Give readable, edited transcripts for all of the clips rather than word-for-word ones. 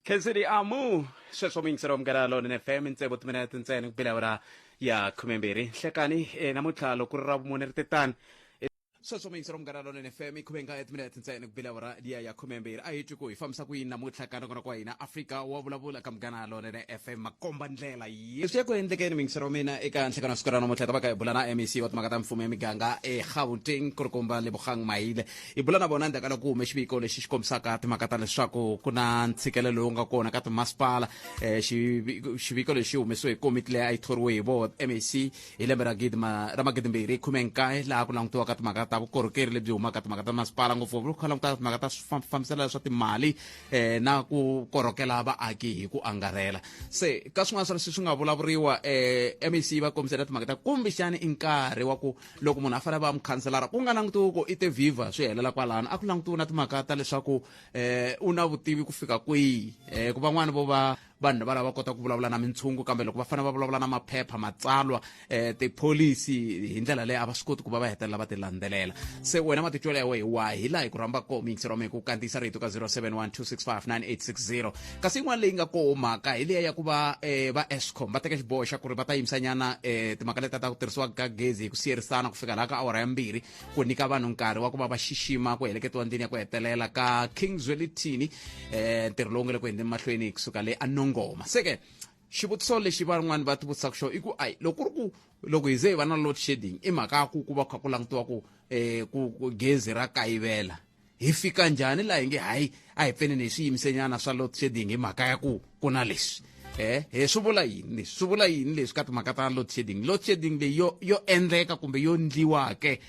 Khensini amu sweswo muyingiseri wa Munghana Lonene FM, ntsevu timinete ntsena ku bile awara ya 12 nhlekani. Namuntlha loko ri ra vumune ri tetani. Sweswo muyingiseri wa Munghana Lonene FM, i khume nga timinete ntsena ku bile awara liya ya 12. A hi twi ku hi fambisa ku yini namuntlha ka nongonoko wa hina Afrika wa Vulavula ka Munghana Lonene FM, makomba ndlela. Leswi ya ku endlekeni, muyingiseri wa mina, eka nhlekani wa siku ra namuntlha hi ta va ka hi bula na MEC wa timhaka ta mfumo ya miganga eGauteng, Kulukumba Lebogang Maile. Hi bula na vona endzhaku ka loko ku hume xiviko lexi xi kombisaka timhaka ta leswaku ku na ntshikelelo lowu nga kona ka timasipala. Xiviko lexi humesiwe hi komiti leyi a yi thoriwe hi vo MEC hi lembe ra gidi ra 2019, laha ku langutiwaka timhaka ta vukorhokeri lebyi humaka timhaka ta masipala, ngopfungopfu ku languta timhaka ta fambiselo swa timali na ku korhokela vaaki hi ku angarhela. Se ka swin'wana swa leswi swi nga vulavuriwa, MEC va kombisela timhaka ta kumbexani i nkarhi wa ku loko munhu a fanele va mukhanselara ku nga langutiwi ku i te viva swi helela kwalano, a ku langutiwi na timhaka ta leswaku u na vutivi ku fika kwihi. Ku van'wani vo va vanhu va lava kota ku vulavula na mintshungu, kambe loko va fanele va vulavula na maphepha, matsalwa, tipholisi hi ndlela leyi a va swi koti ku va va hetelela va ti landzelela. Se wena matitwelo ya wehe wahi? Hi laha hi ku rhamba ko muyingiseri wa mina ku kandziyisa rito ka 071 265 9860. Kasi yin'wana leyi nga koho mhaka hi liya ya ku va va Eskom va teka xiboho xa ku ri va ta yimisanyana timhaka leti ta ku tirhisiwa ka gezi hi ku siyerisana ku fika laha ka awara ya 2, ku nyika vanhu nkarhi wa ku va va xixima ku heleketiwa ndlwini ya ku hetelela ka King Zwelithini, ntirho lowu nga le ku endleni mahlweni kusuka le a Nongoma. Se ke xivutiso lexi van'wani va tivutisaka xona i ku ayi loko ku ri ku loko hi ze hi va na load shedding i mhaka ya ku ku va kha ku langutiwa ku ku gezi ra kayivela, hi fika njhani laha hi nge hayi a hi pfeneni hi swi yimisenyana swa load shedding hi mhaka ya ku ku na leswi? He swi vula yini leswi? Swi vula yini leswi ka timhaka ta load shedding? Load shedding leyi yo endleka kumbe yo ndliwa ke?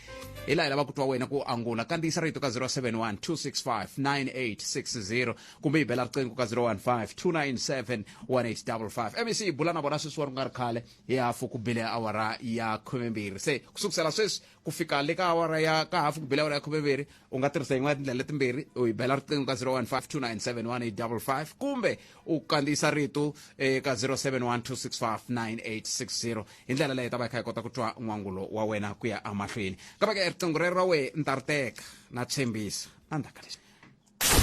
Hi laha hi lava ku twa wena ku angula. Kandziyisa rito ka 071 265 9860 kumbe hi bela riqingho ka 015 297 1855. MEC bula na vona sweswi wa ri nga ri khale hi hafu ku bile awara ya 12. Se ku sukusela sweswi ku fika le ka awara ya ka hafu ku bile awara ya 12, u nga tirhisa yin'wana ya tindlela letimbirhi: u hi bela riqingho ka 015 297 1855 kumbe u kandziyisa rito eka 071 265 9860. Hi ndlela leyi hi ta va hi kha hi kota ku twa n'wangulo wa wena ku ya emahlweni. Kambe ke riqingho rero ra wehe ni ta ri teka, na tshembisa endzhaku ka leswi.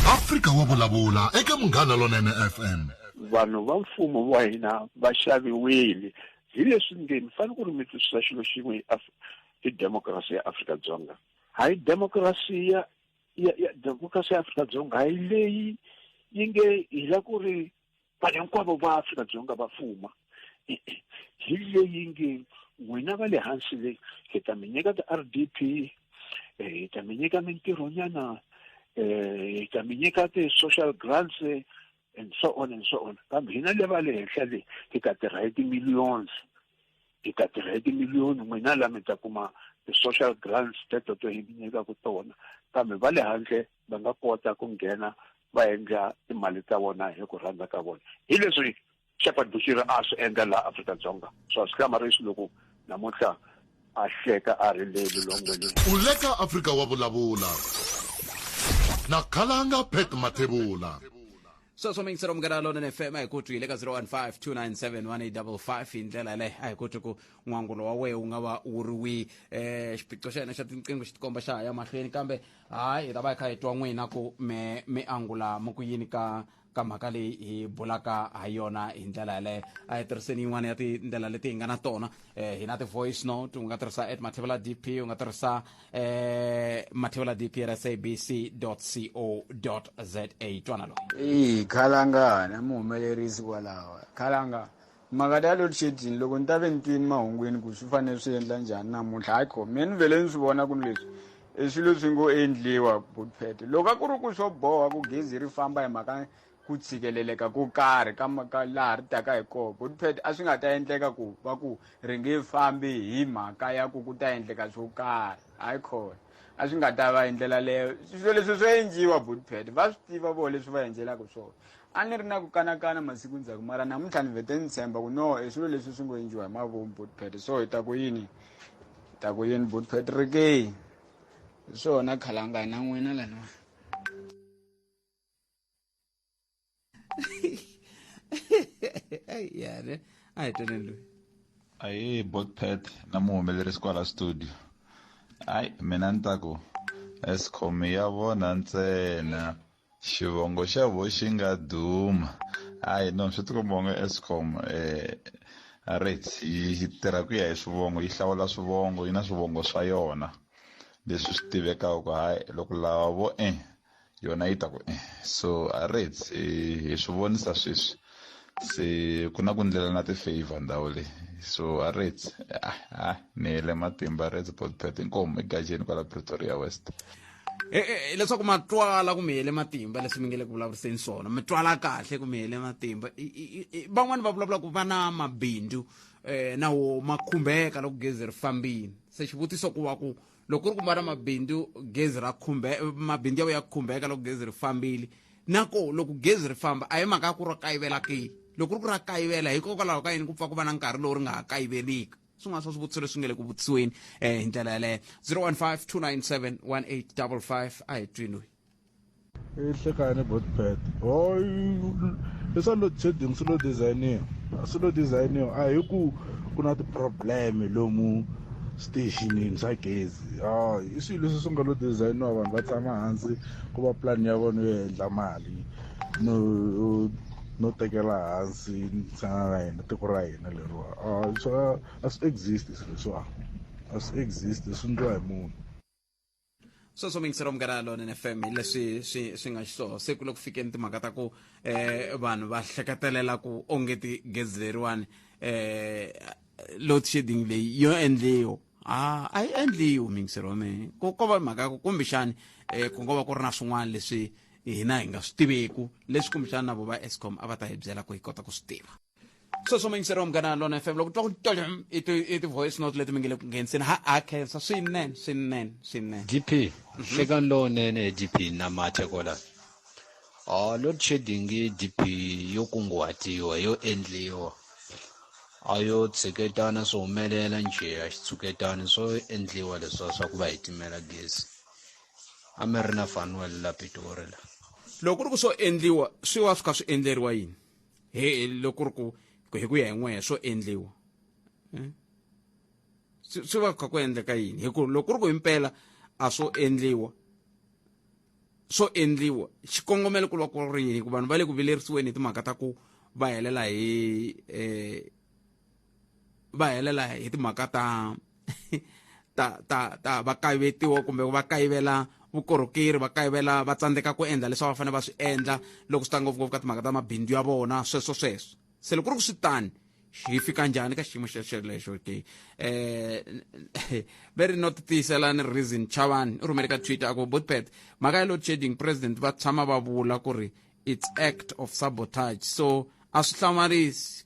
Afrika wa Vulavula eka Munghana Lonene FM. Vanhu va mfumo wa hina va xaviwile hi leswi nge mi fanele ku ri mi twisisa xilo xin'we hi democracy ya Afrika-Dzonga. Hayi democracy ya democracy ya Afrika-Dzonga hayi leyi yi nge hi la ku ri vanhu hinkwavo va Afrika-Dzonga va fuma. Hi leyi nge n'wina va le hansi le hi ta mi nyika ti-RDP, hi ta mi nyika mintirhonyana, hi ta mi nyika ti-social grants and so on and so on, kambe hina le va le henhla le hi ta tirha hi ti-millions, hi ta tirha hi timiliyoni, n'wina la mi ta kuma ti-social grants teto to hi mi nyikaka tona, kambe va le handle va nga kota ku nghena va endla timali ta vona hi ku rhandza ka vona. Hi leswi Shepherd Bushiri a swi endla laha Afrika-Dzonga, so a swi hlamarisi loko namuntlha a hleka a ri le lilongweni. U le ka Afrika wa Vulavula na Khalanga Pat Mathebula. Sweswo miyingiselo Munghana Lonene FM, a hi ku twi le ka 015 297 1855. Hi ndlela yaleyo a hi ku twi ku n'wangulo wa wehe wu nga va wu ri wihi. Xiphiqo xa hina xa tinqingho xi tikomba xa ha ya mahlweni, kambe hayi hi ta va hi kha hi twa n'wina ku me mi angula mu ku yini ka mhaka leyi hi bulaka ha yona. Hi ndlela yaleyo a hi tirhiseni yin'wana ya tindlela leti hi nga na tona. Hi na ti-voice note, u nga tirhisa at Mathevula DP, u nga tirhisa Mathevula DP at sabc co za. Twana loyi. Eyi khalanga na muhumelerisi kwalaho khalanga mhaka ta load shedding, loko ni ta ve ni twini mahungwini ku swi fanele swi endla njhani namuntlha, hayi kho me ni vhele ni swi vona ku ni leswi i swilo swi ngo endliwa butpet. Loko a ku ri ku swo boha ku gezi ri famba hi mhaka ku tshikeleleka ko karhi ka laha ri taka hi koho butpet, a swi nga ta endleka ku va ku ri nge fambi hi mhaka ya ku ku ta endleka swo karhi. Hayi khona a swi nga ta va hi ndlela leyo. Swilo leswi swo endliwa butpet, va swi tiva voho leswi va endlelaka swona. A ni ri na ku kanakana masiku ndzhaku, mara namuntlha ni vhete ni tshemba ku no i swilo leswi swi ngo endliwa hi mavomu butpet. So hi ta ku yini, hi ta ku yini butpet ri ke hi swona khalanga na n'wina laniwa. Yare a hi twaneni loyi. Aye Botpet na muhumelerisi kwala studio, hayi mina ni ta ku Eskom ya vona ntsena. Xivongo xa vo xi nga duma. Hayi no swi tikomba onge Eskom right yi tirha ku ya hi swivongo yi hlawula swivongo yi na swivongo swa yona leswi swi tivekaka ku hayi loko lava vo e yona yi ta ku e so right hi swi vonisa sweswi se ku na ku ndlela na ti-favor ndhawu leyi so right ah ni hele matimba red botpet inkomu egajeni kwala Pretoria West. Leswaku ma twala ku mi hele matimba leswi mi nge le ku vulavuriseni swona mi twala kahle ku mi hele matimba. Van'wani va vulavula ku va na mabindzu na wo ma khumbeka loko gezi ri fambini. Se xivutiso ku va ku loko ku ri ku va na mabindzu gezi ra khumbe mabindzu ya vo ya khumbeka loko gezi ri fambile, na ko loko gezi ri famba a hi mhaka ya ku ra kayivela ke? Loko ku ri ku ra kayivela hikokwalaho ka yini ku pfa ku va na nkarhi lowu ri nga ha kayiveliki? Swin'wana swa swivutiso leswi nga le ku vutisiweni hi ndlela yaleyo. 015 297 1855 a hi twini loyi. Ehlekani botpet hoyi leswa load shedding swi lo designiwa, swi lo designiwa a hi ku ku na ti-problem lomu stationini swa gezi. Hayi, i swilo leswi swi nga lo designiwa, vanhu va tshama hansi ku va plan ya vona yo endla mali no tekela hansi ntsena ra hina tiko ra hina leriwa. Swa a swi exist swilo leswiwa, a swi exist, swi endliwa hi munhu. Sweswo mingisero Munghana Lonene FM hi leswi swi nga xiswona se ku le ku fikeni timhaka ta ku vanhu va hleketelela ku onge ti gezi leriwani load shedding leyi yo endliwa. A yi endliwi mingisero wa mina, ko va mhaka ya ku kumbexani ku ngo va ku ri na swin'wana leswi hina hi nga swi tiveku leswi kumbexana na vo va Eskom a va ta hi byela ku hi kota ku swi tiva. Sweswo mingisero wa Munghana Lona FM loko twa ku tolem i ti-voice note leti mi nge le ku ngheniseni ha ha khensa swinene swinene swinene. DP hlekani lowunene DP na mathe kola. Load shedding DP yo kunguhatiwa yo endliwa a yo tshiketana swi humelela njhe a xi tshuketani swo endliwa leswa swa ku va hi timela gezi. A mi ri na Fanuel la Pitori la. Loko ku ri ku swo endliwa swi va swi kha swi endleriwa yini? He loko ku ri ku hi ku ya hi n'wehe swo endliwa swi va kha ku endleka yini? Hi ku loko ku ri ku himpela a swo endliwa, swo endliwa xikongomelo ku va ku ri yini? Hikuva vanhu va le ku vilerisiweni hi timhaka ta ku va helela hi va helela hi timhaka ta ta ta ta va kayivetiwa kumbe va kayivela vukorhokeri, va kayivela va tsandzeka ku endla leswi a va fanele va swi endla loko swi ta ngopfungopfu ka timhaka ta mabindzu ya vona sweswo sweswo. Se loko ku ri ku swi tani hi fika njhani ka xiyimo xexelexo ke? Ve ri no tiyiselani reason chavani u rhumele ka Twitter a ku botpet mhaka ya load shedding president va tshama va vula ku ri it's act of sabotage, so a swi hlamarisi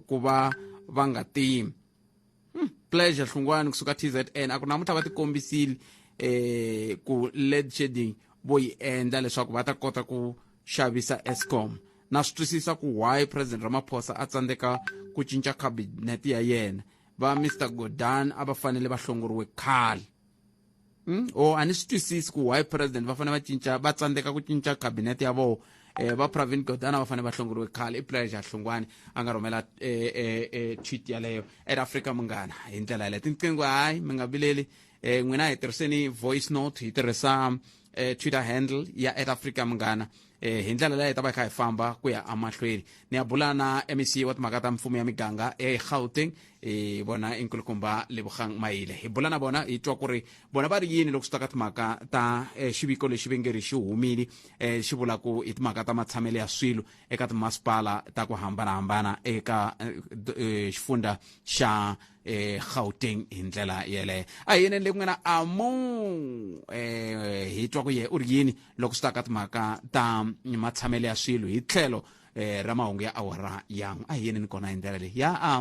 ku va va nga timi. Pleasure Hlungwani kusuka TZN a ku namuntlha va tikombisile ku load shedding vo yi endla leswaku va ta kota ku xavisa Eskom. Na swi twisisa ku why President Ramaphosa a tsandzeka ku cinca cabinet ya yena. Va Mr Gordhan a va fanele va hlongoriwe khale. O a ni swi twisisi ku why president va fanele va cinca va tsandzeka ku cinca cabinet ya vona. Va Pravin Gordhan va fanele va hlongoriwe khale. I Pleasure Hlungwani a nga rhumela tweet yaleyo at Africa Munghana hi ndlela yaleyo. Tinqingho hayi mi nga vileli, n'wina hi tirhiseni voice note, hi tirhisa Twitter handle ya at Africa Munghana hi ndlela leyi hi ta va hi kha hi famba ku ya emahlweni. Ni ya bula na MEC wa timhaka ta mfumo ya miganga eGauteng, vona i nkulukumba Lebogang Maile. Hi bula na vona hi twa ku ri vona va ri yini loko swi ta ka timhaka ta xiviko lexi va nge ri xi humile xi vula ku hi timhaka ta matshamelo ya swilo eka timasipala ta ku hambanahambana eka xifundza xa Gauteng hi ndlela yeleyo. A hi yeneni le ku nga na amu hi twa ku ye u ri yini loko swi ta ka timhaka ta matshamelo ya swilo hi tlhelo ra mahungu ya awara yan'we. A hi yeneni kona hi ndlela leyi ya a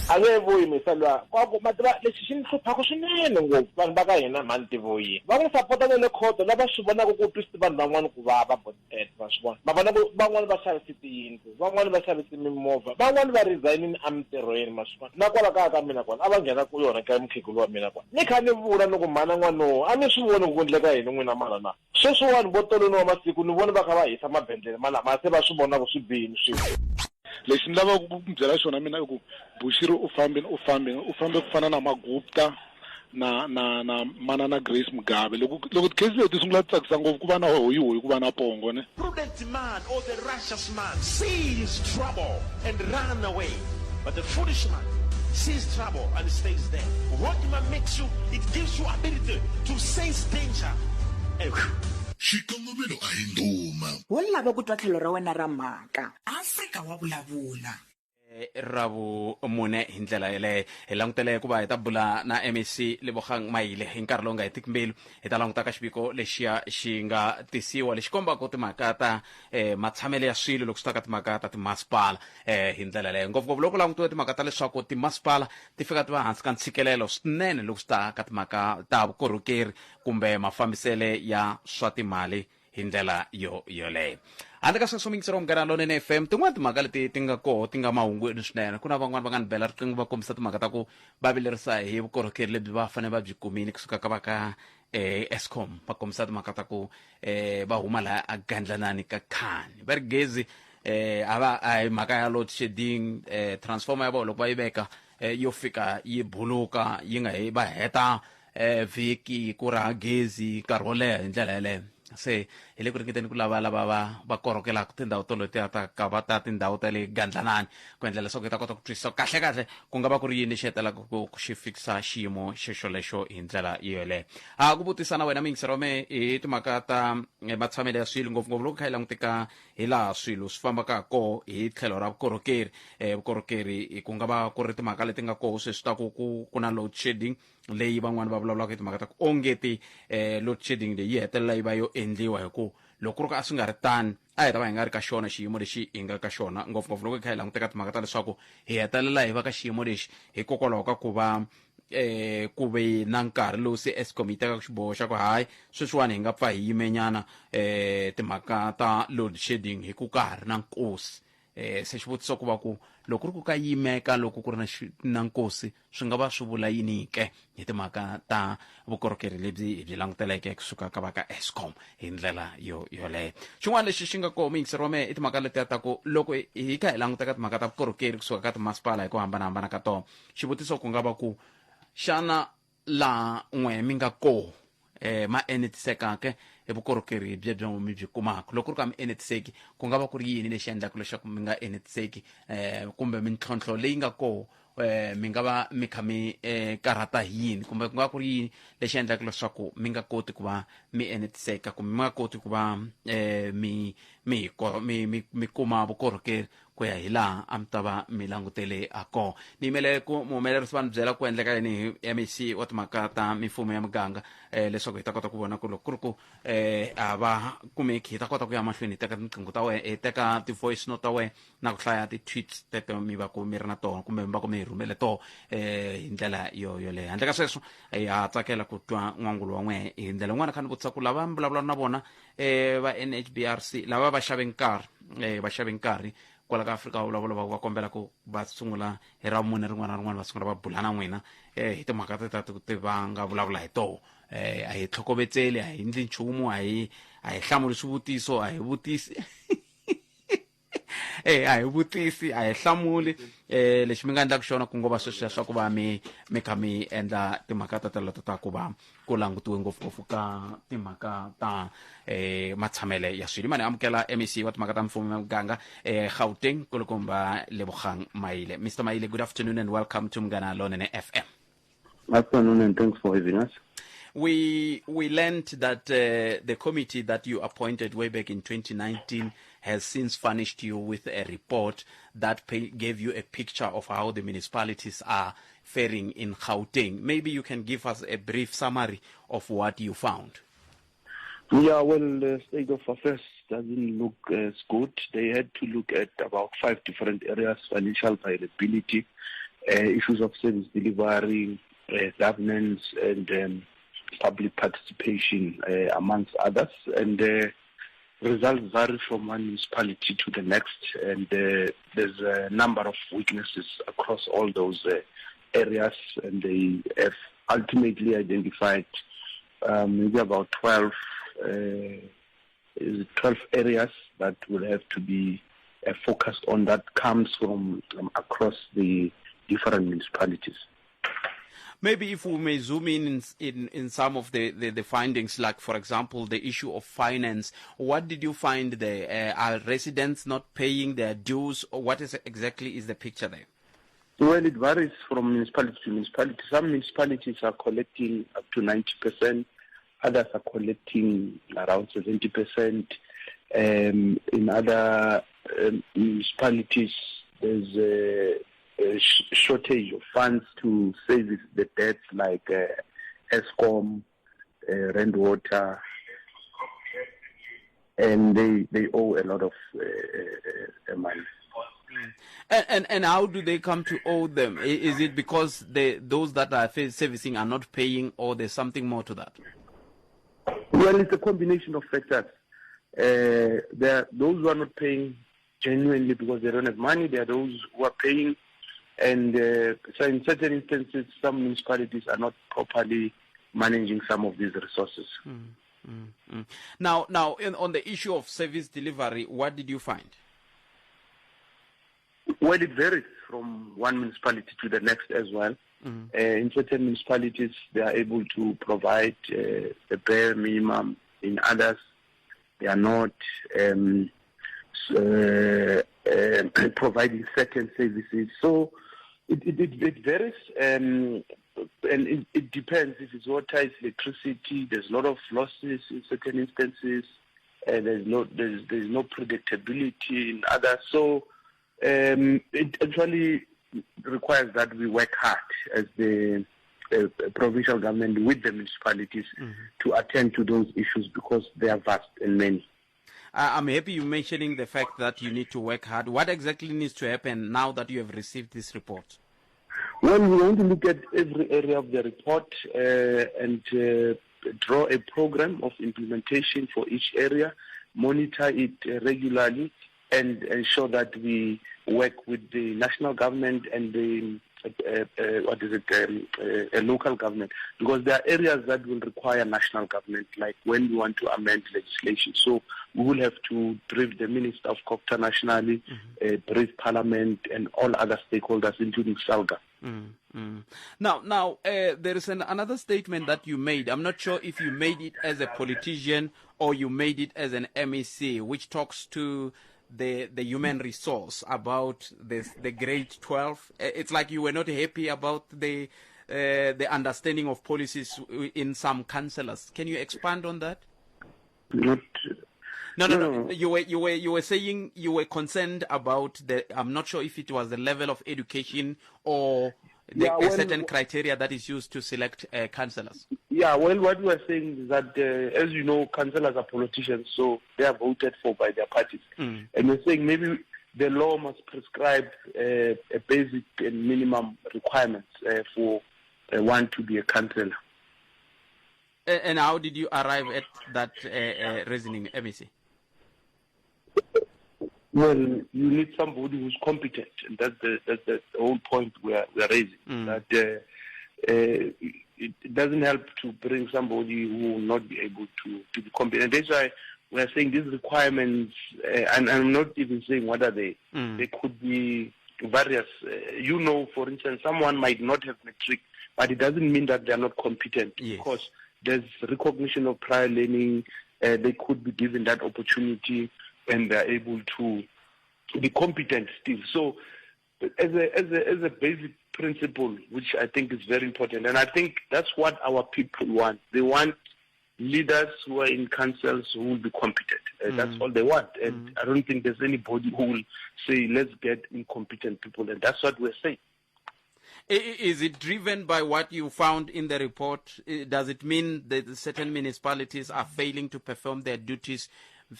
A nge vuyi misa luya kwaku ma tiva lexi xi ni hluphaka swinene ngopfu vanhu va ka hina mhani tivuyi va n'wi sapota na le khoto lava swi vonaka ku twisi vanhu van'wana ku vava botpet va swi vona ma vona ku van'wani va xavise tiyindlu van'wani va xavise mimovha van'wani va resignini emintirhweni ma swi vona na kwala kaya ka mina kwala a va nghena ku yona ka mukhegulu wa mina kwala ni kha ni vula ni ku mhana n'wanowu a ni swi voni ku ku endleka yini n'wina mara na sweswiwani vo tolweni wa masiku ni vone va kha va hisa mabendlele malama se va swi vona ku swi bihini swilo. Lexi ni lavaka ku mi byela xona mina i ku Bushiri u fambini u fambini u fambe ku fana na Magupta. Na na na manana Grace Mugabe loko loko ti-case leti ti sungula ti tsakisa ngopfu ku va na hoyihoyi ku va na pongo ne. Prudent man or the righteous man sees trouble and run away, but the foolish man sees trouble and stays there. Hotma makes you, it gives you ability to sense danger and Xikongomelo a hi ndhuma. Wo lava ku twa tlhelo ra wena ra mhaka. Afrika wa vulavula. Ra vumune hi ndlela yeleyo hi langutele ku va hi ta bula na mec lebogang maile hi nkarhi lowu nga hetiki mbilu hi ta languta ka xiviko lexiya xi nga tisiwa lexi kombaka timhaka ta eh, matshamelo ya swilo loko swi ta ka timhaka ta timasipala eh, hi ndlela leyo ngopfungopfu loko langutiwe timhaka ta leswaku timasipala ti fika ti va hansi ka ntshikelelo swinene loko swi ta ka timhaka ta vukorhokeri kumbe mafambisele ya swa timali hi ndlela yo yoleyo handle ka sweswo mingisero munghana lonene fm tin'wana timhaka leti ti nga koho ti nga mahungwini swinene ku na van'wana va nga ni bela riqingho va kombisa timhaka ta ku va vilerisa hi vukorhokeri lebyi va fanele va byi kumile kusuka ka va ka eh, escom va kombisa timhaka ta ku eh, va huma laha a gandlanani ka khani va ri gezi eh, a va a hi mhaka ya load shedding eh, transformer ya vona loko va yi veka eh, yo fika yi buluka yi nga he va heta eh, vhiki ku ri ha gezi nkarhi wo leha hi ndlela yeleyo se hi le ku ringeteni ku lava lava va va korhokelaka tindhawu toletiya ta ka va ta tindhawu ta le gandlanani ku endla leswaku hi ta kota ku twisisa kahle kahle ku nga va ku ri yini lexi hetelaka ku ku xi fikisa xiyimo xexolexo hi ndlela yoleyo a ku vutisa na wena miyingiseri wa mehe hi timhaka ta eh, matshamelo ya swilo ngopfungopfu loko kha hi languteka hi laha swilo swi fambaka ha koho hi tlhelo ra vukorhokeri um vukorhokeri ku nga va ku ri timhaka leti nga koho sweswi ta ku ku ku na load shedding leyi van'wani va vulavulaka hi timhaka ta ku ongeti um load shedding leyi yi hetelela yi va yo endliwa hi ku loko ku ri ku a swi nga ri tani a hi ta va hi nga ri ka xona xiyimo lexi hi nga ka xona ngopfungopfu loko hi kha hi languteka timhaka ta leswaku hi hetelela hi va ka xiyimo lexi hikokwalaho ka ku va eh ku ve na nkarhi lowu se Eskom yi tekaka xiboho xa ku hayi sweswiwani hi nga pfa hi yimenyana eh timhaka ta load shedding hi ku ka ha ri na nkosi eh se xivutiso ku va ku loko ri ku ka yimeka loko ku ri na na nkosi swi nga va swi vula yini ke hi timhaka ta vukorhokeri lebyi hi byi languteleke kusuka ka va ka Eskom hi ndlela yo yoleyo xin'wana lexi xi nga koho muyingiseri wa mehe i timhaka letiya ta ku loko hi kha hi languta ka timhaka ta vukorhokeri kusuka ka timasipala hi ku hambanahambana ka tona xivutiso ku nga va ku xana laha n'we mi nga koho eh ma enetisekaka hi vukorhokeri byebyo mi byi kumaka loko ku ri ka mi enetiseki ku nga va ku ri yini lexi endlaka leswaku mi nga enetiseki eh kumbe mintlhontlho leyi nga koho eh mi nga va mi kha mi eh karhata hi yini kumbe ku nga ku ri yini lexi endlaka leswaku mi nga koti ku va mi enetiseka kumbe mi nga koti ku va eh mi mi mi mi, mi kuma vukorhokeri ku ya hi laha a mi ta va mi langutele ha kona ni yimele ku muhumelerisi va ni byela ku endleka yini hi mec wa timhaka ta mimfumo ya muganga um leswaku hi ta kota ku vona ku loko ku ri ku um a va kumeki hi ta kota ku ya mahlweni hi teka tinqingho ta wena hi teka ti-voice note ta wena na ku hlaya ti-tweets teto mi va ku mi ri na tona kumbe mi va ku mi hi rhumele tona um hi ndlela yo yoleyo handle ka sweswo ha tsakela ku twa n'wangulo wa n'wehe hi ndlela yin'wana kha ni vutisa ku lava mi vulavula na vona eh va NHBRC lava va xave nkarhi eh va xave nkarhi kwala ka Afrika va vulavula va va kombela ku va sungula hi ra mune rin'wana na rin'wana va sungula va bula na n'wina eh hi timhaka ta ta ti va nga vulavula hi toho eh a hi tlhokovetseli a hi endli nchumu a hi a hi hlamuli swivutiso a hi vutisi eh a hi vutisi a hi hlamuli eh lexi mi nga endlaka xona ku ngo va sweswiya swa ku va mi mi kha mi endla timhaka ta teleto ta ku va ku langutiwe ngopfungopfu ka timhaka ta eh matshamele ya swilo mani amukela mec wa timhaka ta mfumo ya muganga eh gauteng kulukumba lebogang maile mr maile good afternoon and welcome to mngana lonene fm Afternoon and thanks for having us. We we learned that uh, the committee that you appointed way back in 2019 has since furnished you with a report that pay, gave you a picture of how the municipalities are faring in Gauteng. Maybe you can give us a brief summary of what you found. Yeah, well, the state of affairs doesn't look as good. They had to look at about five different areas financial viability, uh, issues of service delivery, uh, governance, and um, public participation, uh, amongst others. And uh, results vary from one municipality to the next, and uh, there's a number of weaknesses across all those uh, areas, and they have ultimately identified um, maybe about 12, uh, 12 areas that will have to be uh, focused on that comes from um, across the different municipalities. Maybe if we may zoom in some of the findings, like, for example, the issue of finance. What did you find there? Are residents not paying their dues? Or what is exactly is the picture there? Well, it varies from municipality to municipality. Some municipalities are collecting up to 90%. Others are collecting around 70%. In other municipalities, there's a shortage of funds to service the debts like Eskom, Rand Water, and they owe a lot of money. And how do they come to owe them? Is it because those that are servicing are not paying, or there's something more to that? Well, it's a combination of factors. There are those who are not paying genuinely because they don't have money. There are those who are paying, and so in certain instances, some municipalities are not properly managing some of these resources. Now, on the issue of service delivery, what did you find? Well, it varies from one municipality to the next as well. In certain municipalities, they are able to provide the bare minimum. In others, they are not providing certain services. So it varies, and it depends. If it's water, it's electricity. There's a lot of losses in certain instances. There's no predictability in others. So it actually requires that we work hard as the provincial government with the municipalities to attend to those issues, because they are vast and many. I'm happy you mentioning the fact that you need to work hard. What exactly needs to happen now that you have received this report? Well, we want to look at every area of the report and draw a program of implementation for each area, monitor it regularly, and ensure that we work with the national government and the local government, because there are areas that will require national government, like when we want to amend legislation. So we will have to brief the Minister of COGTA nationally, brief Parliament and all other stakeholders, including SALGA. Now, there is another statement that you made. I'm not sure if you made it as a politician or you made it as an MEC, which talks to the human resource about this, the grade 12. It's like you were not happy about the understanding of policies in some councillors. Can you expand on that? No. You were saying you were concerned about the, I'm not sure if it was the level of education or a certain criteria that is used to select councillors. Yeah, well, what we are saying is that, as you know, councillors are politicians, so they are voted for by their parties. And we're saying maybe the law must prescribe a basic and minimum requirements for one to be a councillor. And how did you arrive at that reasoning, MEC? Well, you need somebody who's competent, and that's the whole point we are raising. That it doesn't help to bring somebody who will not be able to be competent. And that's why we are saying these requirements, and I'm not even saying what are they. They could be various. For instance, someone might not have matric, but it doesn't mean that they are not competent. Yes. Because there's recognition of prior learning. They could be given that opportunity, and they're able to be competent still. So as a basic principle, which I think is very important, and I think that's what our people want. They want leaders who are in councils who will be competent. That's all they want. And I don't think there's anybody who will say, let's get incompetent people. And that's what we're saying. Is it driven by what you found in the report? Does it mean that certain municipalities are failing to perform their duties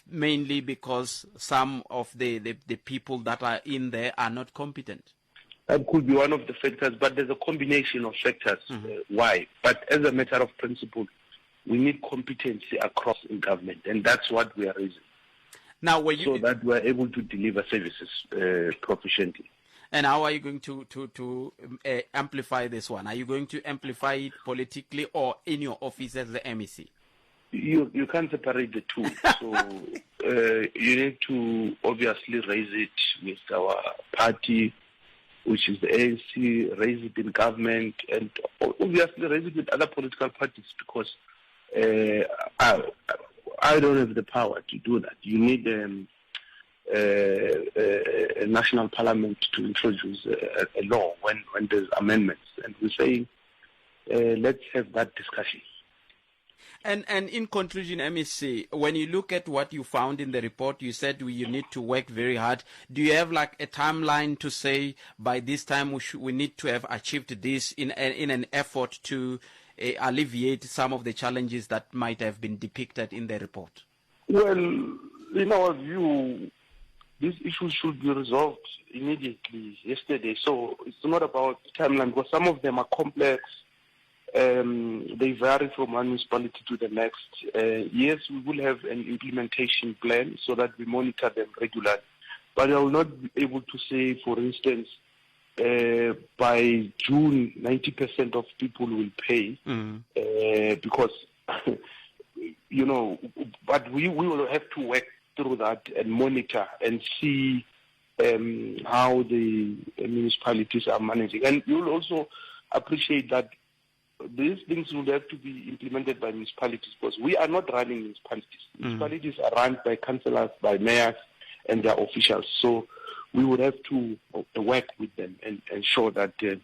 mainly because some of the people that are in there are not competent? That could be one of the factors, but there's a combination of factors why. But as a matter of principle, we need competency across in government, and that's what we are raising. Now, so that we are able to deliver services proficiently. And how are you going to amplify this one? Are you going to amplify it politically or in your office as the MEC? You can't separate the two. So you need to obviously raise it with our party, which is the ANC, raise it in government, and obviously raise it with other political parties because I, I don't have the power to do that. You need a national parliament to introduce a, a law when, when there's amendments. And we're saying, let's have that discussion. And and in conclusion, MEC, when you look at what you found in the report, you said you need to work very hard. Do you have like a timeline to say by this time we, we need to have achieved this in in an effort to alleviate some of the challenges that might have been depicted in the report? Well, in our view, these issues should be resolved immediately yesterday. So it's not about timeline because some of them are complex. Um, they vary from one municipality to the next. Uh, yes, we will have an implementation plan so that we monitor them regularly. But I will not be able to say, for instance, uh, by June, 90% of people will pay because, you know, but we, we will have to work through that and monitor and see um, how the municipalities are managing. And you'll also appreciate that these things will have to be implemented by municipalities because we are not running municipalities. Municipalities are run by councillors, by mayors, and their officials. So we would have to work with them and ensure that uh,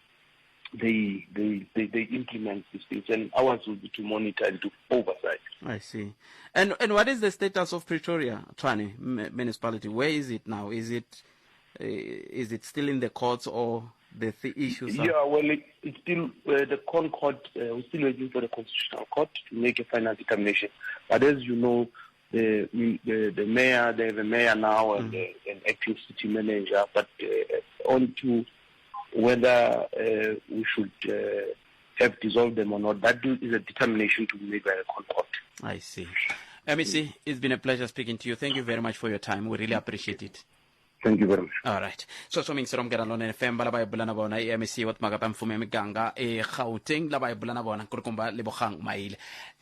they, they, they, they implement these things. And ours will be to monitor and to oversight. I see. And and what is the status of Pretoria, Tshwane municipality? Where is it now? Is it uh, is it still in the courts or the th- issues? Are... Yeah, well, it, it's still uh, the Concord. Uh, we're still waiting for the Constitutional Court to make a final determination. But as you know, the the, the mayor, they have a mayor now and mm. an acting city manager. But uh, on to whether uh, we should uh, have dissolved them or not, that is a determination to be made by the Concord. I see. MEC, it's been a pleasure speaking to you. Thank you very much for your time. We really appreciate it. Thank you very much. All right. Sweswo miyingiseri wa Munghana Lonene FM va lava hi bula na vona i MEC wa timhaka ta mfumo ya miganga eGauteng lava hi bula na vona nkulukumba Lebogang Maile.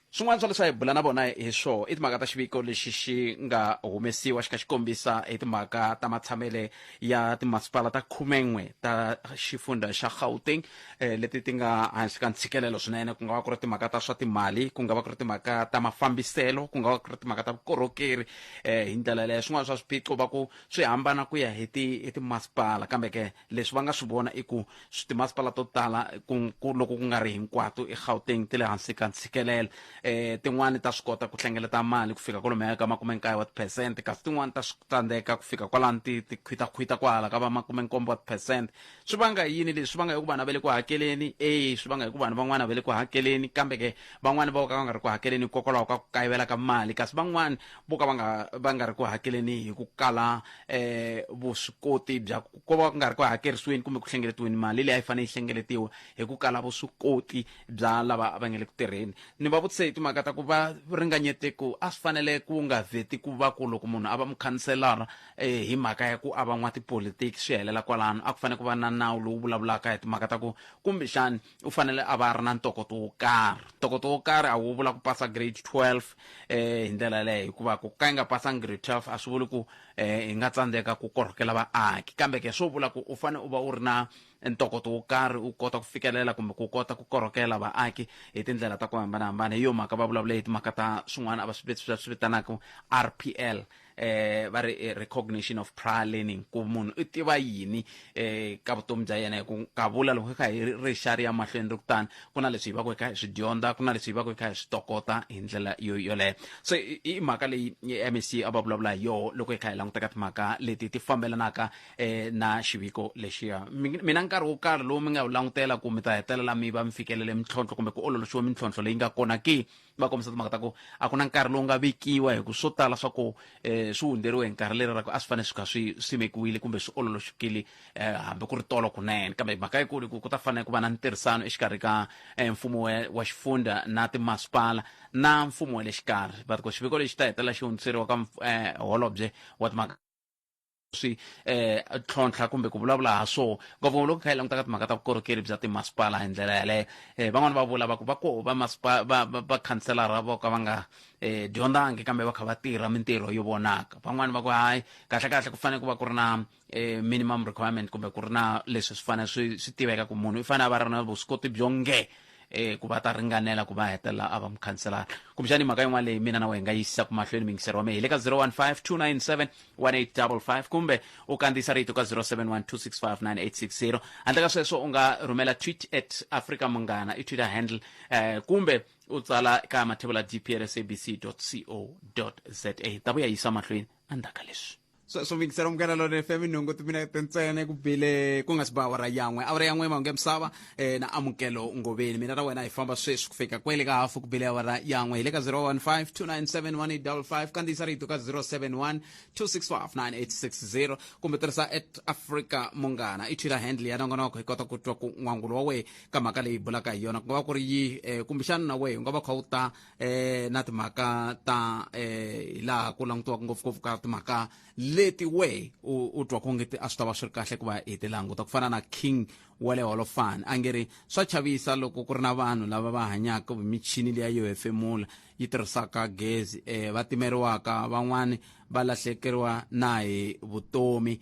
Swin'wana swa leswi a hi bula na vona hi swoho i timhaka ta xiviko lexi xi nga humesiwa xi kha xi kombisa hi timhaka ta matshamele ya timasipala ta khumen'we ta xifundha xa Gauteng eh, leti ti nga hansi ka ntshikelelo swinene ku nga va ku ri timhaka ta swa timali ku nga va ku ri timhaka ta mafambiselo ku nga va ku ri timhaka ta vukorhokeri eh, hi ndlela yaleyo swin'wana swa swiphiqo va ku swi hambana ku ya hi ti hi timasipala kambe ke leswi va nga swi vona i ku timasipala to tala ku, ku loko ku nga ri hinkwato eGauteng ti le hansi ka ntshikelelo eh tin'wani ta swi kota ku hlengeleta mali ku fika kwalomuya ka makumenkaye wa tiphesente kasi tin'wani ta swi tsandzeka ku fika kwalano ti ti khwitakhwita kwahala ka va makumenkombo wa tiphesente swi vanga yini leswi swi vanga hi ku vanhu va le ku hakeleni e swi vanga hi ku vanhu van'wana va le ku hakeleni kambe ke van'wana vo ka va nga ri ku hakeleni hikokwalaho ka ku kayivela ka mali kasi van'wana vo ka va nga va nga ri ku hakeleni hi ku kala eh vuswikoti bya ko va ku nga ri ku hakerisiweni kumbe ku hlengeletiweni mali leyi a yi fanele yi hlengeletiwa hi ku kala vuswikoti bya lava va nga le ku tirheni ni va vutise hi timhaka ta ku va ringanyete ku a swi fanele ku nga vheti ku va ku loko munhu a va mukhanselara eh, hi mhaka ya ku a va n'watipolitiki swi helela kwalano a ku fanele ku va na nawu lowu vulavulaka hi timhaka ta ku kumbexani u fanele a va a ri na ntokoto wo karhi ntokoto wo karhi a wu vula ku pasa grade 12 eh hi ndlela yaleyo hikuva ku ka yi nga pasanga grade 12 a swi vuli ku eh hi nga tsandzeka ku korhokela vaaki kambe ke swo vula ku u fanele u va u ri na ntokoto wo karhi u kota ku fikelela kumbe ku kota ku korhokela vaaki hi tindlela ta ku hambanahambana hi yo mhaka va vulavule hi timhaka ta swin'wana a va swi swi vitanaka RPL eh va ri eh, recognition of prior learning ku munhu u tiva yini eh ka vutomi bya yena hi ku ka vula loko hi kha hi ri xa ri ya mahlweni ri kutani ku na leswi hi va ku hi kha hi swi dyondza ku na leswi hi va ku hi kha hi swi tokota hi ndlela yo yoleyo se i mhaka leyi MEC a va vulavula hi yoho loko hi kha hi languta ka timhaka leti ti fambelanaka eh na xiviko lexiya mina nkarhi wo karhi lowu mi nga wu langutela ku mi ta hetelela mi va mi fikelele mintlhontlho kumbe ku ololoxiwa mintlhontlho leyi nga kona ke va kombisa timhaka ta ku a ku na nkarhi lowu nga vekiwa hi ku swo tala swa ku um swi hundzeriwe hi nkarhi leri ra ku a swi fanele swi kha swi simekiwile kumbe swi ololoxikile um hambi ku ri tolo kunene kambe mhaka yikulu ku ku ta fanele ku va na ntirhisano exikarhi ka um mfumo wa xifundha na timasipala na mfumo wa le xikarhi va ku xiviko lexi ta hetelela xi hundziseriwa ka um holobye wa timhaka. Swi tlhontlha kumbe ku vulavula ha swona ngopfungopfu loko kha hi languta ka timhaka ta vukorhokeri bya timasipala hi ndlela yaleyo. Van'wani va vula va ku va koho va masipala va khanselara vo ka va nga dyondzangi kambe va kha va tirha mintirho yo vonaka. Van'wani va ku hayi, kahle kahle ku fanele ku va ku ri na minimum requirement kumbe ku ri na leswi swi fanele swi tiveka ku munhu i fanele a va ri na vuswikoti byo nge ku va ta ringanela ku va hetelela a va mukhanselara. Kumbexani mhaka yin'wana leyi mina na wena hi nga yisaka mahlweni mingisero wa mehe hi le ka 015 297 1855 kumbe u kandziyisa rito ka 071 265 9860. Handle ka sweswo u nga rhumela tweet at Africa Munghana i Twitter handle, kumbe u tsala ka mathebula dp@sabc co za. Ta vuya yisa mahlweni endzhaku ka leswi. Sweswo mingiselo Munghana Lonene FM, nhungu timinete ntsena ku bile ku nga si ba awara yan'we, awara yan'we mahungu ya misava na Amukelo Ngoveni. Mina na wena hi famba sweswi ku fika kwele ka hafu ku bile awara yan'we. Hi le ka 015 297 1855, kandziyisa rito ka 071 265 9860 kumbe tirhisa at Africa Munghana i Twitter handle ya nongonoko, hi kota ku twa ku n'wangulo wa wehe ka mhaka leyi bulaka hi yona ku nga va ku ri yi kumbexana na wehe u nga va kha u ta na timhaka ta laha ku langutiwaka ngopfungopfu ka timhaka leti we u twa ku nge a swi ta va swi ri kahle ku va hi ti languta, ku fana na King wa le Holofani a nge ri swa chavisa loko ku ri na vanhu lava va hanyaka hi michini liya yo hefemula yi tirhisaka gezi, va timeriwaka, van'wani va lahlekeriwa na hi vutomi,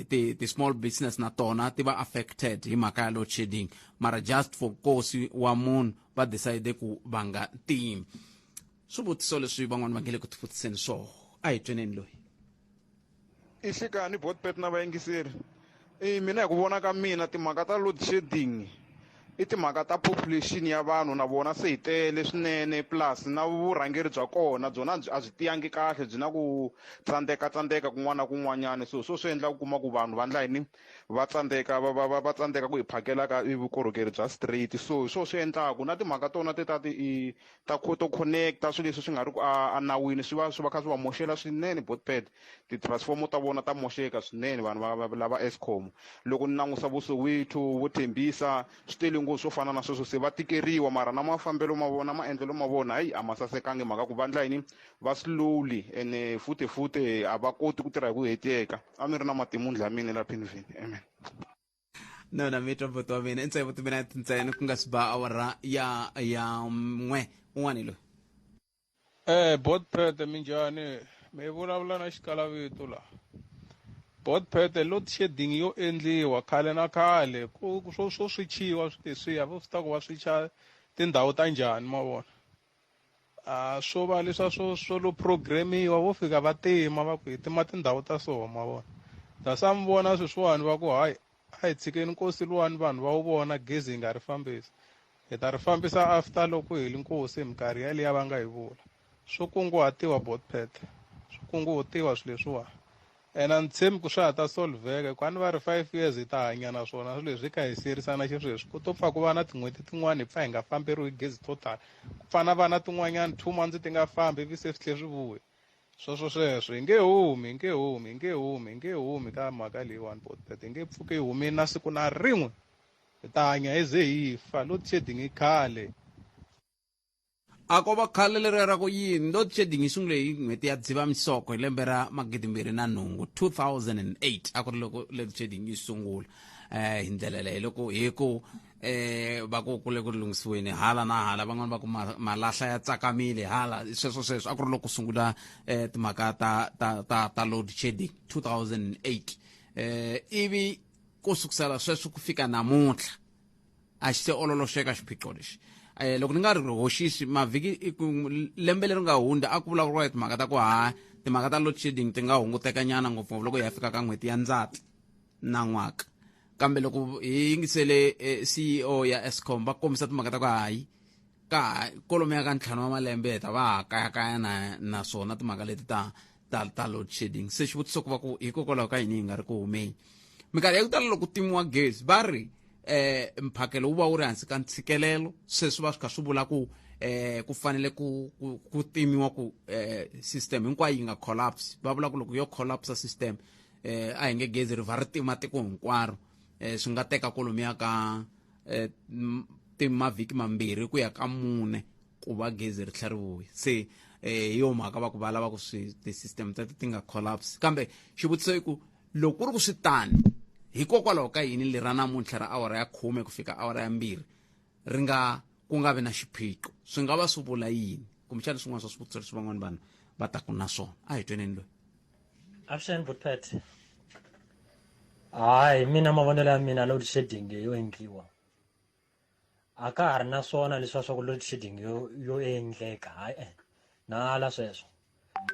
ti small business na tona ti va affected hi mhaka ya load shedding, mara just for nkosi wa munhu va decide ku va nga timi. Swivutiso leswi van'wani va nge le ku tivutiseni swoho, a hi tweneni loyi. I xikani botpet na vayingiseri. I mina hi ku vona ka mina timhaka ta load shedding i timhaka ta population ya vanhu, na vona se hi tele swinene, plus na vurhangeri bya kona byona a byi tiyangi kahle, byi na ku tsandzeka tsandzeka kun'wana na kun'wanyana. So swo endla ku kuma ku vanhu va ndla yini, va tsandzeka va va va tsandzeka ku hi phakela ka vukorhokeri bya straight. So hi swona swi endlaku na timhaka tona ti ta ti ta to connecta swilo leswi swi nga ri ku a nawini, swi va swi va kha swi va moxela swinene botpad, ti-transformer ta vona ta moxeka swinene vanhu va lava Eskom. Loko ni langusa vo Soweto, vo Tembisa, swi tele ngopfu swo fana na sweswo, se va tikeriwa, mara na mafambelo ma vona, maendlelo ma vona, hayi a ma sasekangi, mhaka ku va ndla yini, va slowly ene futhi futhi a va koti ku tirha hi ku heteka. A mi ri na matimu Dlamini la Pinvini. Amen. No na mi twa buti wa mina i tsevu timinete ntsena ku nga si ba awara ya n'we. Un'wana loyi. Botpet minjhani? Mi vulavula na xikalavito la. Botpet load shedding yo endliwa khale na khale, ku swo swo swichiwa swi leswiya vo swi ta ku va swicha tindhawu ta njhani ma vona. A swo va leswa swo lo programmiwa, vo fika va tima va ku hi tima tindhawu ta so ma vona. Ta sa mi vona sweswiwani va ku hayi a hi tshikeni nkosi luwani vanhu va wu vona gezi hi nga ri fambisi, hi ta ri fambisa after loko hi li nkosi hi minkarhi yaliya va nga hi vula. Swo kunguhatiwa botpet, swo kunguhatiwa swilo leswiwani, ene a ni tshembi ku swa ha ta solveka, hikuva a ni va ri 5 years hi ta hanya na swona swilo leswi kha hi siyerisana xisweswi. Ku to pfa ku va na tin'hweti tin'wani hi pfa hi nga famberiwi gezi total, ku pfa na va na tin'wanyani 2 months ti nga fambi ivi se swi tlhe swi vuya sweswo sweswo. Hi nge humi, hi nge humi, hi nge humi, hi nge humi ka mhaka leyiwani botpet, hi nge pfuki hi humile na siku na rin'we, hi ta hanya hi ze hi fa. Load shedding i khale. A ko va khale leriya ra ku yini, load shedding yi sungule hi n'hweti ya Dzivamisoko hi lembe ra 2008, 2008 a ku ri loko load shedding yi sungula hi ndlela leyi, loko hi ku va ku ku le ku lunghisiweni hala na hala, van'wani va ku malahla ya tsakamile hala, sweswo sweswo a ku ri loko sungula timhaka ta load shedding 2008, ivi ku sukusela sweswo ku fika namuntlha a xi se ololoxeka xiphiqo lexi. Loko ni nga ri hoxisi mavhiki lembe leri nga hundza a ku vulavuriwa hi timhaka ta ku ha timhaka ta load shedding ti nga hunguteka nyana ngopfungopfu loko hi ya fika ka n'hweti ya Ndzati na n'waka, kambe loko hi yingisele CEO ya Eskom va kombisa timhaka ta ku hayi ka kolomo ya ka 5 wa malembe hi ta va ha kayakaya na swona timhaka leti ta load shedding. Se xivutiso ku va ku hikokwalaho ka yini hi nga ri ku humeni minkarhi ya ku tala loko timiwa gezi, va ri mphakelo wu va wu ri hansi ka ntshikelelo, sweswi va swi kha swi vula ku ku fanele ku timiwa ku system hinkwayo yi nga collapse. Va vula ku loko yo collapse system, a hi nge gezi ri va ri tima tiko hinkwaro, swi nga teka kolomiya ka mavhiki mambirhi ku ya ka 4 ku va gezi ri tlhela ri vuya. Se eh hi yo mhaka va ku va lava ku swi ti-system teto ti nga collapse kambe xivutiso i ku loko ku ri ku swi tani hikokwalaho ka yini lera namuntlha ra awara ya khume ku fika awara ya mbirhi ri nga ku nga vi na xiphiqo swi nga va swi vula yini kumbexana swin'wana swa swivutiso leswi van'wana vanhu va taku na swona a hi tweneni loyi. Avuxeni Butpet. Hayi mina mavonelo ya mina load shedding yo endliwa a ka ha ri na swona leswiya swa ku load shedding yo yo endleka hayi e na ala sweswo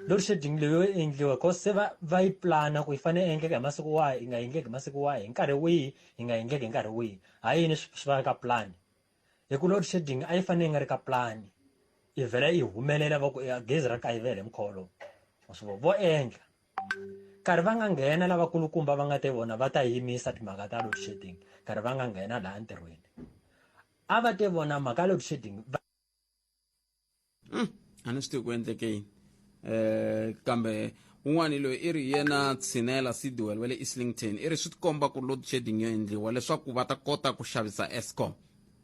load shedding leyi yo endliwa cause se va va yi plana ku yi fanele yi endleka hi masiku wahi yi nga endleki hi masiku wahi hi nkarhi wihi yi nga endleki hi nkarhi wihi ha yini swi va ka plan hi ku load shedding a yi fanele yi nga ri ka plan yi vhela yi humelela va ku gezi ra kayivela hi mukhuva lowu wa swi vona vo endla Nkarhi va nga nghena lavakulukumba va nga te vona va ta yimisa timhaka ta load shedding nkarhi va nga nghena laha ntirhweni a va te vona mhaka ya load shedding va A ni swi tivi ku endleke yini eh kambe un'wana loyi i ri yena tshinela Sidwell wa le Islington i ri swi tikomba ku load shedding yo endliwa leswaku va ta kota ku xavisa Eskom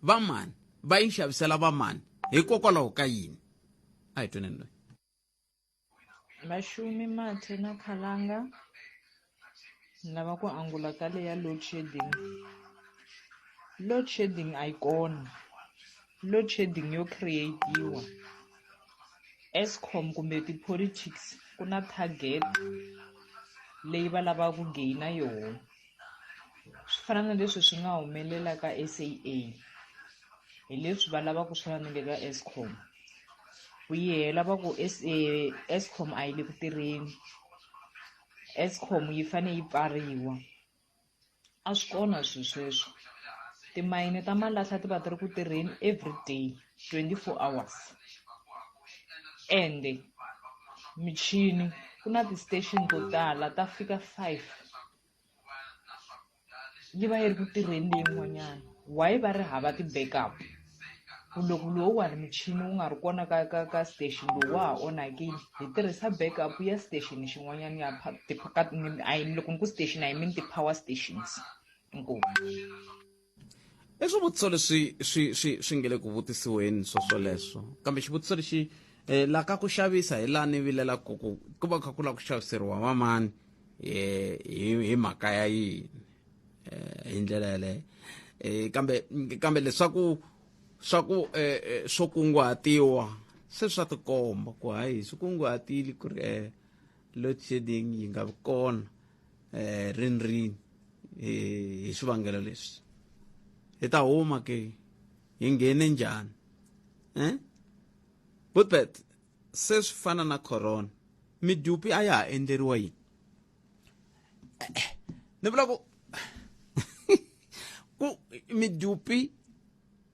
vamani va yi xavisela vamani hikokwalaho ka yini a hi tweneni loyi. Vhashumi Mathe na Khalanga ni lava ku angula ka leya load shedding load shedding a yi kona load shedding yo create-iwa Eskom kumbe ti-politics ku na target leyi va lavaka ku gain-a yoho swi fana na leswi swi nga humelela ka S_A_A hi leswi va lavaka swona na le ka Eskom. Ku yi hela va ku Eskom a yi le ku tirheni Eskom yi fane yi pfariwa a swi kona swilo sweswo timayini ta malahla ti va ti ri ku tirheni everyday 24 hours ende michini ku na ti-station to tala ta fika 5 yi va yi ri ku tirheni leyin'wanyana why va ri hava ti-backup ku loko lowuwani muchini wu nga ri kona ka ka ka station lowu wa ha onhakile hi tirhisa backup ya station xin'wanyana ya ka I loko ni ku station I mean ti-power stations inkomu. I swivutiso leswi swi swi swi nge le ku vutisiweni swo swoleswo kambe xivutiso lexi eh, la ka ku xavisa hi laha ni vilelaka ku ku va kha ku lava ku xaviseriwa vamani eh, hi hi mhaka ya yini eh, hi ndlela yaleyo eh, kambe kambe leswaku swa ku eh, eh, swo kunguhatiwa se swa tikomba ku hayi swi kunguhatile ku ri eh, load shedding yi nga vi kona eh rini rini hi swivangelo leswi hi ta huma ke hi nghene njhani eh Butbet se swi fana na corona midupi a ya ha endleriwa yini ni vula ku ku midupi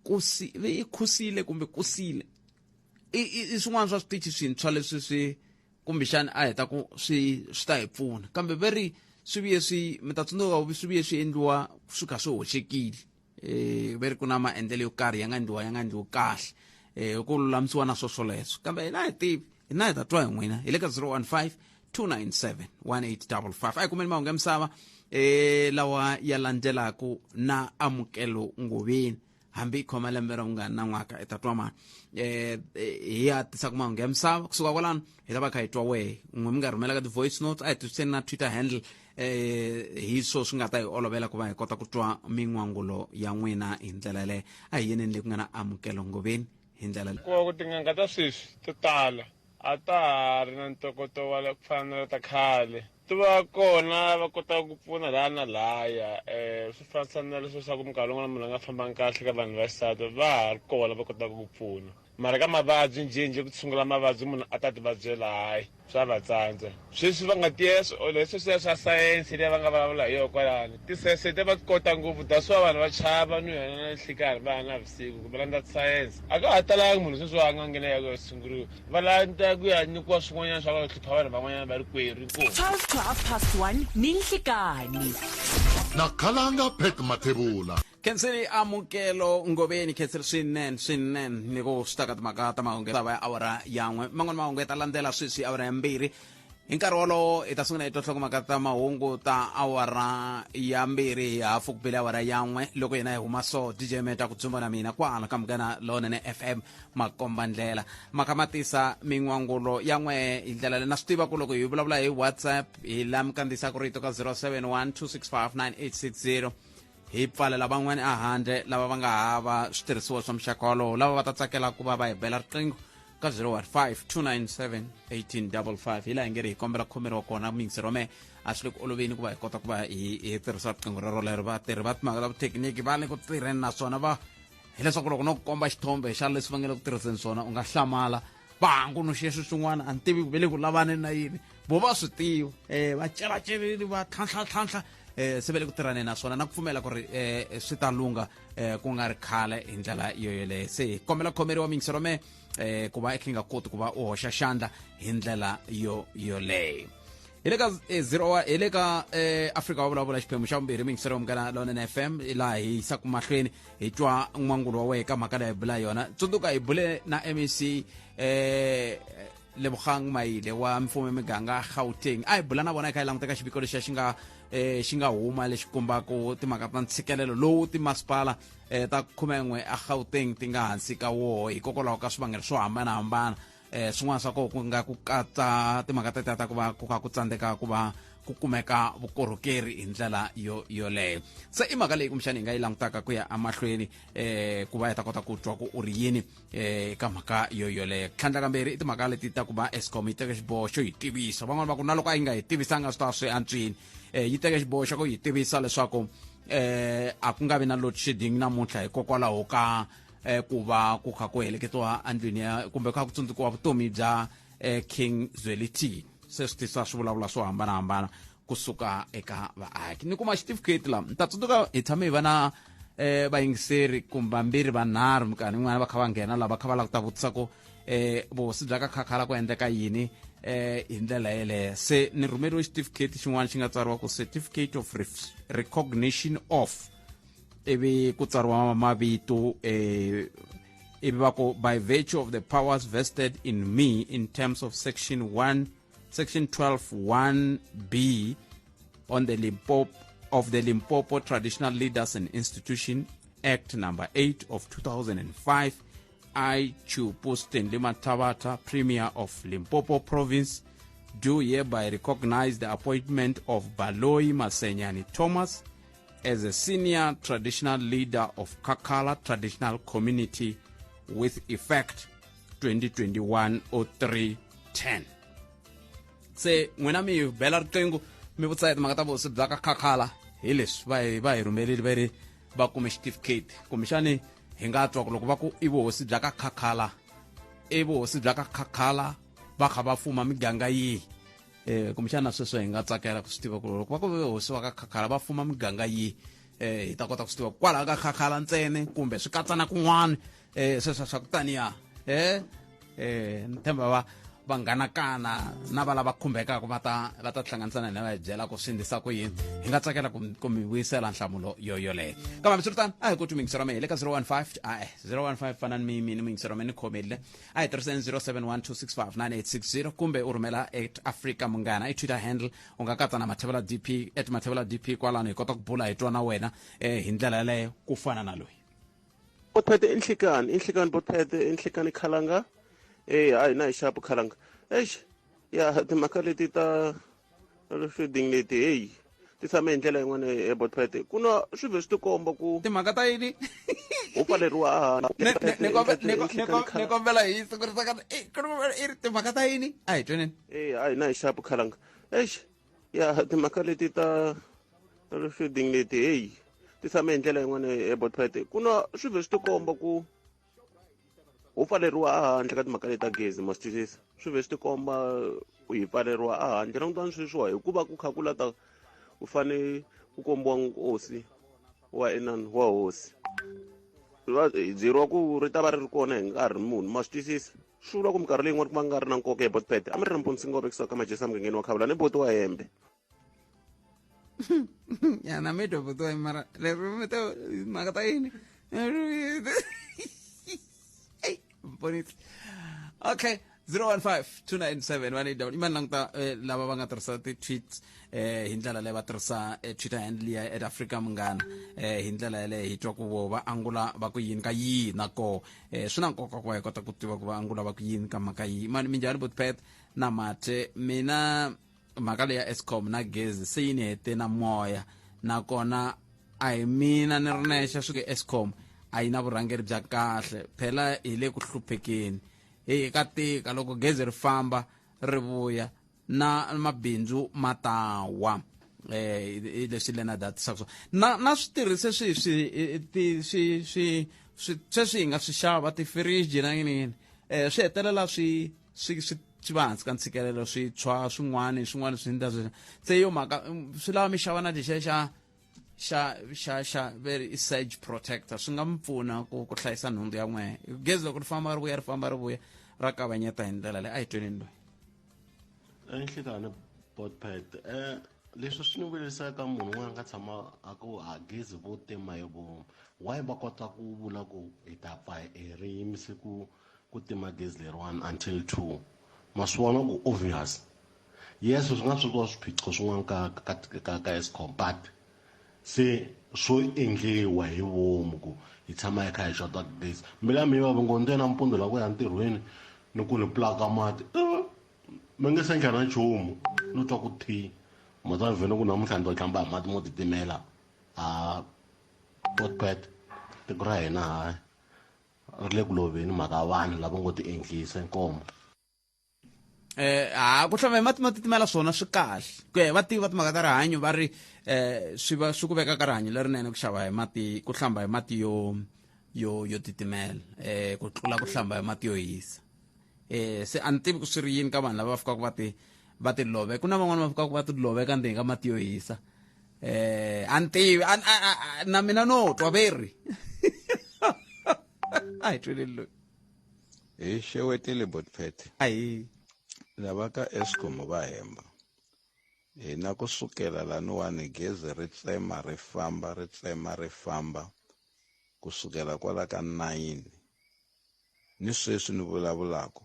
ku si yi khusile kumbe kusile i i swin'wana swa switichi swintshwa leswi swi kumbexana a heta ku swi swi ta hi pfuna kambe ve ri swi vuye swi mi ta tsundzuka swi vuye swi endliwa swi kha swi hoxekile um ve ri ku na maendlelo yo karhi ya nga endliwa ya nga endliwi kahle um ku lulamisiwa na swo swoleswo kambe hina hi tivi hina hi ta twa hi n'wina hi le ka 015 297 1855 a hi kumeni mahungu ya misava um lawa ya landzelaku na amukelo ngoveni hambi i khoma lembe ra vungani na n'waka i ta twa mani eh hi ya tisa ku mahungu ya misava kusuka kwalano hi ta va kha hi twa wehe n'we mi nga rhumela ka ti-voice notes a hi tirhiseni na Twitter handle eh hi swo swi nga ta hi olovela ku va hi kota ku twa min'wangulo ya n'wina hi ndlela yaleyo a hi yeneni leyi ku nga na amukelo ngoveni hi ndlela ku va ku tin'anga ta sweswi to tala a ta ha ri na ntokoto wa ku fana na ta khale ti va kona va kota ku pfuna laha na lahaya um swi fambisana na leswi swa ku minkarhi wun'wana munhu a nga fambangi kahle ka vanhu va xisati va ha ri kona va kotaka ku pfuna mara ka mavabyi njhenjhe ku tshungula mavabyi munhu a ta ti vabyela hayi swa va tsandza sweswi va nga tiya leswi swa sayense leyi va nga vulavula hi yona kwalani tisayense te va ti kota ngopfu that's why vanhu va chava no ya na nhlikani va ya navusiku ku va landza tisayense a ka ha talangi munhu sweswi a nga nghena ya ku ya tshunguriwa va landza ku ya nyikiwa swin'wanyana swa ku hlupha vanhu van'wanyana va ri kwerhu inkomu 12 to half past 1 ni nhlikani na khalanga Pat Mathebula. Khenseli amukelo ngoveni khenseli swinene swinene ni ku swi ta ka timhaka ta mahungu ta va ya awara yan'we man'wana mahungu ya ta landzela sweswi awara ya mbirhi. Hi nkarhi wolowo hi ta sungula hi twa nhlokomhaka ta mahungu ta awara ya 2 hi hafu ku bele awara ya 1. Loko hina hi huma so DJ Meta ku dzumba na mina kwala ka Munghana Lonene FM makomba ndlela ma kha ma tisa min'wangulo ya n'we hi ndlela leyi. Na swi tiva ku loko hi vulavula hi WhatsApp hi la mi kandziyisaka rito ka 0712659860 hi pfalela van'wani ehandle lava va nga hava switirhisiwa swa muxaka wolowo, lava va ta tsakela ku va va hi bela riqingho ka 015-297-1855. Hi laha hi nge ri hi kombela ku khomeriwa kona muyingiseri wa mehe, a swi le ku oloveni ku va hi kota ku va hi tirhisa riqingho rero lero. Vatirhi va timhaka ta vuthekiniki va le ku tirheni naswona va hileswaku loko no ku komba xithombe xa leswi va nge le ku tirhiseni swona u nga hlamala. Va hangunuxe swilo swin'wana, a ni tivi ku ve le ku lavaneni na yini, vo va swi tiva, va celaceleli va tlhantlhatlhantlha, se va le ku tirhaneni naswona na ku pfumela ku ri swi ta lungha ku nga ri khale hi ndlela yo yoleyo. Se hi kombela khomeriwa miyingisero me ku va i kha i nga koti ku va u hoxa xandla hi ndlela yo yoleyo. Hi le ka zero wa hi le ka Afrika wa vulavula xiphemu xa vumbirhi, miyingisero wa Munghana Lonene FM, laha hi yisaka mahlweni hi twa n'wangulo wa wehe ka mhaka leyi hi bula yona. Tsundzuka hi bule na MEC Lebogang Maile wa mfumo ya miganga Gauteng. A hi bula na vona hi kha hi languta ka xiviko lexiya xi nga huma lexi kombaka timhaka ta ntshikelelo lowu timasipala ta 11 a Gauteng ti nga hansi ka woho hikokwalaho ka swivangelo swo hambanahambana. Swin'wana swa kona ku nga ku katsa timhaka tetiya ta ku va ku kha ku tsandzeka ku va ku kumeka vukorhokeri hi ndlela yo yoleyo. Se i mhaka leyi kumbexana hi nga yi langutaka ku ya emahlweni ku va hi ta kota ku twa ku u ri yini ka mhaka yo yoleyo. Tlhandla kambirhi i timhaka leti ta ku va Eskom yi teke xiboho xo yi tivisa. Van'wani va ku na loko a yi nga hi tivisanga swi ta swi antswini. Yi teke xiboho xa ku yi tivisa leswaku a ku nga vi na load shedding namuntlha hikokwalaho ka ku va ku kha ku heleketiwa endlwini ya kumbe kha ku tsundzukiwa vutomi bya King Zwelithini. Se swi tisa swivulavula swo hambanahambana kusuka eka vaaki. Ni kuma xitifiketi la, ni ta tsundzuka hi tshame hi va na vayingiseri kumbe vambirhi vanharhu minkarhi yin'wana va kha va nghena lava kha va lava ku ta vutisa ku vuhosi bya ka Khakhala ku endleka yini hi ndlela yeleyo. Se ni rhumeriwe xitifiketi xin'wana xi nga tsariwa ku certificate of recognition of, ivi ku tsariwa mavito, ivi va ku by virtue of the powers vested in me in terms of section 1 section 12 1B on the Limpopo of the Limpopo Traditional Leaders and Institution Act number 8 of 2005, I, Chupu Stanley Mathabatha, Premier of Limpopo Province, do hereby recognize the appointment of Baloyi Masenyani Thomas as a senior traditional leader of Kakala Traditional Community with effect 2021-03-10. Se n'wina mi bela riqingho mi vutisa hi timhaka ta vuhosi bya ka Khakhala. Hi leswi va hi rhumelile, va ri va kume xitifiketi. Kumbexani hi nga twa ku loko va ku i vuhosi bya ka Khakhala, i vuhosi bya ka Khakhala va kha va fuma miganga yihi? Kumbexana sweswo hi nga tsakela ku swi tiva ku loko va ku vuhosi va ka Khakhala va fuma miganga yihi, hi ta kota ku swi tiva kwalaho ka Khakhala ntsena kumbe swi katsa na kun'wana, sweswo swa ku taniya. Ni tshemba va vanghanakana na va lava khumbekaka va ta hlanganisa na hina va hi byela ku swi endlisa ku yini. Hi nga tsakela ku mi vuyisela nhlamulo yo yoleyo. Kambe hambiswiritano a hi ku twi muyingiseri wa mehe le ka 015, a-e 015 fanani mi ni muyingiseri wa mehe ni khomelile. A hi tirhiseni 0712659860 kumbe u rhumela at Africa Munghana i Twitter handle. U nga katsa na Mathebula DP at Mathebula DP kwalano, hi kota ku bula hi twa na wena hi ndlela yaleyo ku fana na loyi. Bophete i nhlikani, i nhlikani Bophete, i nhlikani Khalanga. Hayi na hi xapu Khalanga. Eish, ya timhaka leti ta load-shedding leti, hey, ti tshame hi ndlela yin'wana e Bophete. Ku na swi vhe swi tikomba ku timhaka ta yini? U pfaleriwa a Ni kombela hi siku ri saka i ri timhaka ta yini? A hi tweneni. Hayi na hi xapu Khalanga. Eish, ya timhaka leti ta load-shedding leti, hey, ti tshame hi ndlela yin'wana e Bophete. Ku na swi vhe swi tikomba ku u pfaleriwa ehandle ka timhaka leti ta gezi, ma swi twisisa? Swi vhe swi tikomba u hi pfaleriwa ehandle. Langutani sweswiwa hikuva ku kha ku lata ku fane ku kombiwa nkosi wa inani wa hosi, va hi byeriwa ku ri ta va ri ri kona hi nkarhi muni, ma swi twisisa? Swi vula ku minkarhi leyin'wana ku va nga ri na nkoka e Botpet. A mi ri na Mponisi Ngove kusuka ka Majesa mugangeni wa Khavula ni boti wa hembe. Ya na mi twa buti wa mara leri mi ta mhaka ta yini? Mponisi. Okay. 015 297 181 imani languta lava va nga tirhisa ti-tweets hi ndlela leyi va tirhisa Twitter handle ya at Africa Munghana hi ndlela yaleyo hi twa ku vo va angula va ku yini ka yihi na koho swi na nkoka ku va hi kota ku tiva ku va angula va ku yini ka mhaka yihi. Mani minjhani botpet na mathe mina mhaka leyi ya Eskom na gezi se yi ni hete na moya nakona a hi mina ni ri nexe swi ke Eskom a yi na vurhangeri bya kahle phela hi le ku hluphekeni hi ka tika loko gezi ri famba ri vuya na mabindzu ma ta wa leswi Leonard a tisaka swona na switirhise swi swi ti swi swi swi sweswi hi nga swi xava tifiriji na yini yini swi hetelela swi swi swi swi va hansi ka ntshikelelo swi tshwa swin'wana swin'wana swi endla swi se yo mhaka swi lava mi xava na lexiya xa xa xa xa veri i surge protector swi nga mi pfuna ku ku hlayisa nhundzu ya n'wehe gezi loko ri famba ri vuya ri famba ri vuya ra kavanyeta hi ndlela leyi a hi tweneni loyi. Enhlekani botpet leswi swi ni vuyerisa ka munhu un'wana a nga tshama a ku a gezi vo tima hi vomu why va kota ku vula ku hi ta pfa hi ri yimise ku ku tima gezi leriwani until 2 ma swi vona ku obvious yes swi nga swi ri swiphiqo swin'wana ka ka ka ka Eskom but se swo endliwa hi vomu ku hi tshama hi kha hi xota gezi mbilu ya mina yi vava ngo ni nampundzu la ku ya ntirhweni ni ku ni pulaka mati mi nge se endla na nchumu no twa ku thi mata vhele ku namuntlha ni to hlamba hi mati mo titimela a potpet tiko ra hina hayi ri le ku loveni mhaka vanhu lava ngo ti endlisa inkomo. Ha ku hlamba hi mati ma titimela swona swi kahle ku ya hi vativi va timhaka ta rihanyo va ri swi va swi ku veka ka rihanyo lerinene ku xava hi mati ku hlamba hi mati yo yo yo titimela ku tlula ku hlamba hi mati yo hisa se a ni tivi ku swi ri yini ka vanhu lava va fikaka va ti va ti love ku na van'wana va fikaka va ti loveka ndzeni ka mati yo hisa a ni tivi na mina no twa veri a hi tweleli loyi. Hi xewetile Botpet. Ahi. Lava ka Eskom va hemba. Hina kusukela laniwani gezi ri tsema ri famba ri tsema ri famba kusukela kwala ka 9 ni sweswi ni vulavulaka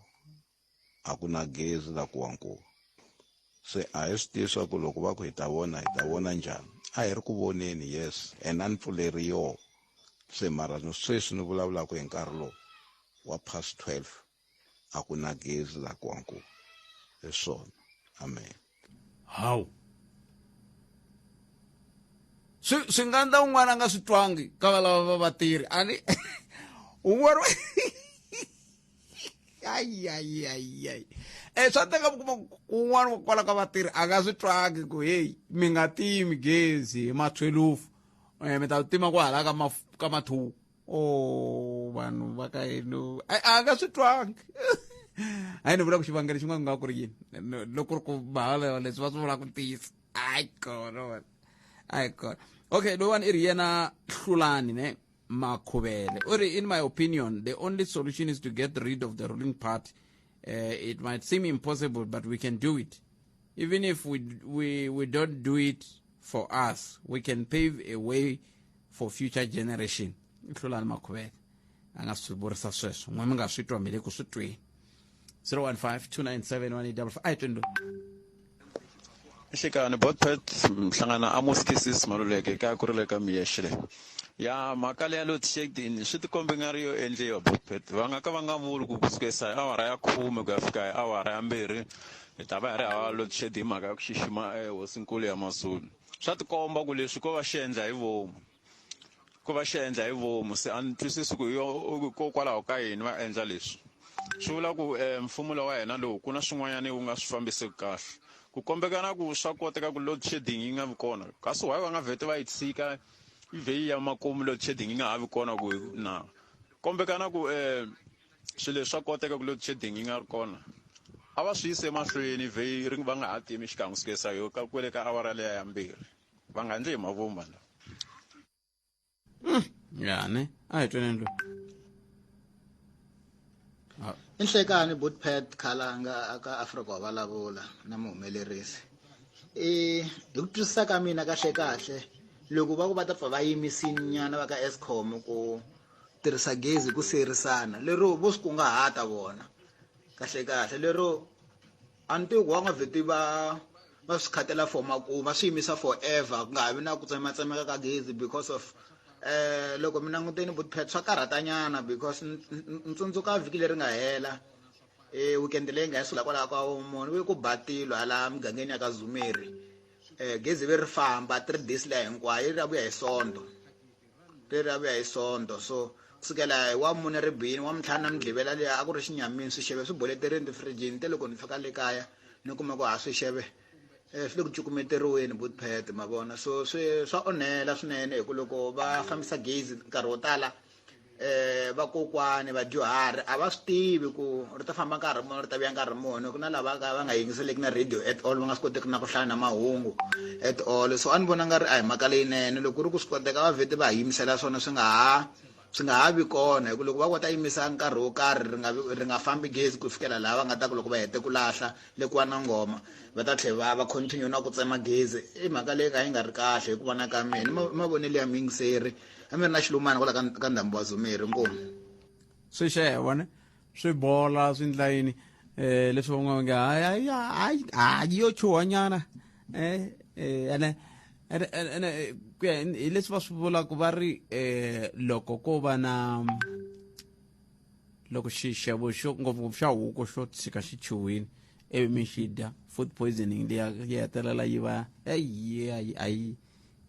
a ku na gezi la kuwankuwa. Se a hi swi tivi swa ku loko va ku hi ta vona hi ta vona njhani. A hi ri ku voneni yes ene a ni pfuleri yoho. Se mara ni sweswi ni vulavulaka hi nkarhi lowu wa past 12 a ku na gezi la kuwankuwa. Hi swona. Amen. Hawu. Swi swi nga endla un'wana a nga swi twangi ka valava va vatirhi a ni un'wana ayi ayi ayi ayi swa teka mi kuma un'wana wa kwala ka vatirhi a nga swi twangi ku heyi mi nga timi gezi hi ma 12 mi ta tima kwahala ka ma ka ma 2 oh vanhu va ka hino a nga swi twangi hayi ni vula ku xivangelo xin'wana ku nga ku ri yini loko ri ku mahala leswi va swi vulaka ntiyiso hayi kona hayi kona okay loyiwani i ri yena hlulani ne Makhuvele u ri in my opinion the only solution is to get rid of the ruling party it might seem impossible but we can do it even if we don't do it for us we can pave a way for future generation. Hlulani Makhuvele a nga swi vurisa sweswo n'we mi nga swi twa mi le ku swi tweni. 015 297 1855 a hi tweni loyi. Nhlekani Botpet Mhlangana Amos Kissis Maluleke ka ku ri le ka Miyexe le ya mhaka leya load shedding swi tikombe nga ri yo endliwa Botpet va nga ka va nga vuli ku kusukisa hi awara ya khume ku ya fika hi awara ya mbirhi hi ta va hi ri hava load shedding hi mhaka ya ku xixima hosinkulu ya Mazulu swa tikomba ku leswi ko va xi endla hi vomu ko va xi endla hi vomu se a ni twisisi ku yo hikokwalaho ka yini va endla leswi swi vula ku mfumo lowa hina lowu ku na swin'wanyana wu nga swi fambiseki kahle ku kombekana ku swa koteka ku load shedding yi nga vi kona kasi why va nga vhete va yi tshika yi vhe yi ya makumu load shedding yi nga ha vi kona ku na kombekana ku swilo leswi swa koteka ku load shedding yi nga ri kona a va swi yise emahlweni vhe yi ri va nga ha timi xikan'we sukesa yo ka kwele ka awara leya ya mbirhi va nga endli hi mavomu vanhu lava. Ya ne a hi tweneni loyi. I nhlekani Botpet Khalanga aka Afrika wa vulavula na muhumelerisi. I hi ku twisisa ka mina kahle kahle loko va ku va ta pfa va yimisini nyana va ka Eskom ku tirhisa gezi ku siyerisana lero vo swi kunguhata vona. Kahle kahle lero a ni tivi ku va nga vheti va va swi khatela for makumu va swi yimisa forever ku nga ha vi na ku tsematsemeka ka gezi because of loko mi languteni butpet swa karhatanyana because ni tsundzuka vhiki leri nga hela weekend leyi nga sula kwalaho ka munhu ve ku batilo hala mugangeni ya ka Zumeri gezi ve ri famba 3 days leya hinkwayo ri ra vuya hi sonto ri ra vuya hi sonto so kusukela hi wa mune ri bini wa mintlhanu na mudlivela liya a ku ri xinyamini swixeve swi boleterini tifirijini te loko ni fika le kaya ni kuma ku ha swixeve swi le ku cukumeteriweni butpet ma vona so swi swa onhela swinene hi ku loko va fambisa gezi nkarhi wo tala vakokwani vadyuhari a va swi tivi ku ri ta famba nkarhi muni ri ta vuya nkarhi muni ku na lava ka va nga yingiseleki na radio at all va nga swi koteki na ku hlaya na mahungu at all so a ni vona nga ri a hi mhaka leyinene loko ku ri ku swi koteka va vhete va ha yimisela swona swi nga ha vi kona hi ku loko va kota yimisa nkarhi wo karhi ri nga fambi gezi ku fikela laha va nga ta ku loko va hete ku lahla le ku wa na ngoma va ta tlhela va continue na ku tsema gezi i mhaka leyi ka yi nga ri kahle hi ku vona ka mina mavonelo ya muyingiseri a mi ri na xilumana kwala ka ndhambu wa Zumeri inkomu swixevo ne swi bola swi ndla yini leswi van'wana va nge hayi hayi hayi yo chuhanyana ene ene ku ya hi leswi va swi vulaka va ri loko ko va na loko xixevo xo ngopfungopfu xa huku xo tshika xi chuhwini ivi mi xi dya food poisoning liya yi hetelela yi va eyi a yi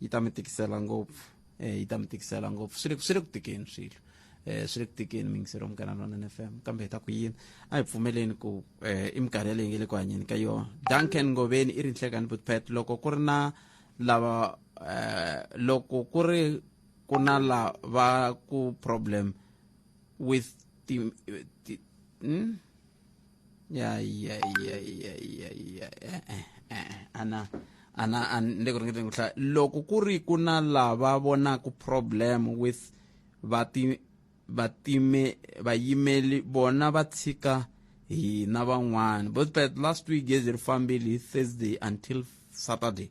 yi ta mi tikisela ngopfu yi ta mi tikisela ngopfu swi le ku tikeni swilo swi le ku tikeni mingiselo Munghana Lonene FM kambe hi ta ku yini a hi pfumeleni ku i minkarhi yaleyi nge le ku hanyeni ka yona Duncan Ngoveni i ri nhlekani Butpet loko ku ri na lava loko ku ri ku na lava ku problem with ti, ti ya ya ya ya ya ya ana ana an le ku ringeteni ku hlaya loko ku ri ku na lava vonaka problem with vayimeli vona va tshika hina van'wana but last week gezi ri fambile hi Thursday until Saturday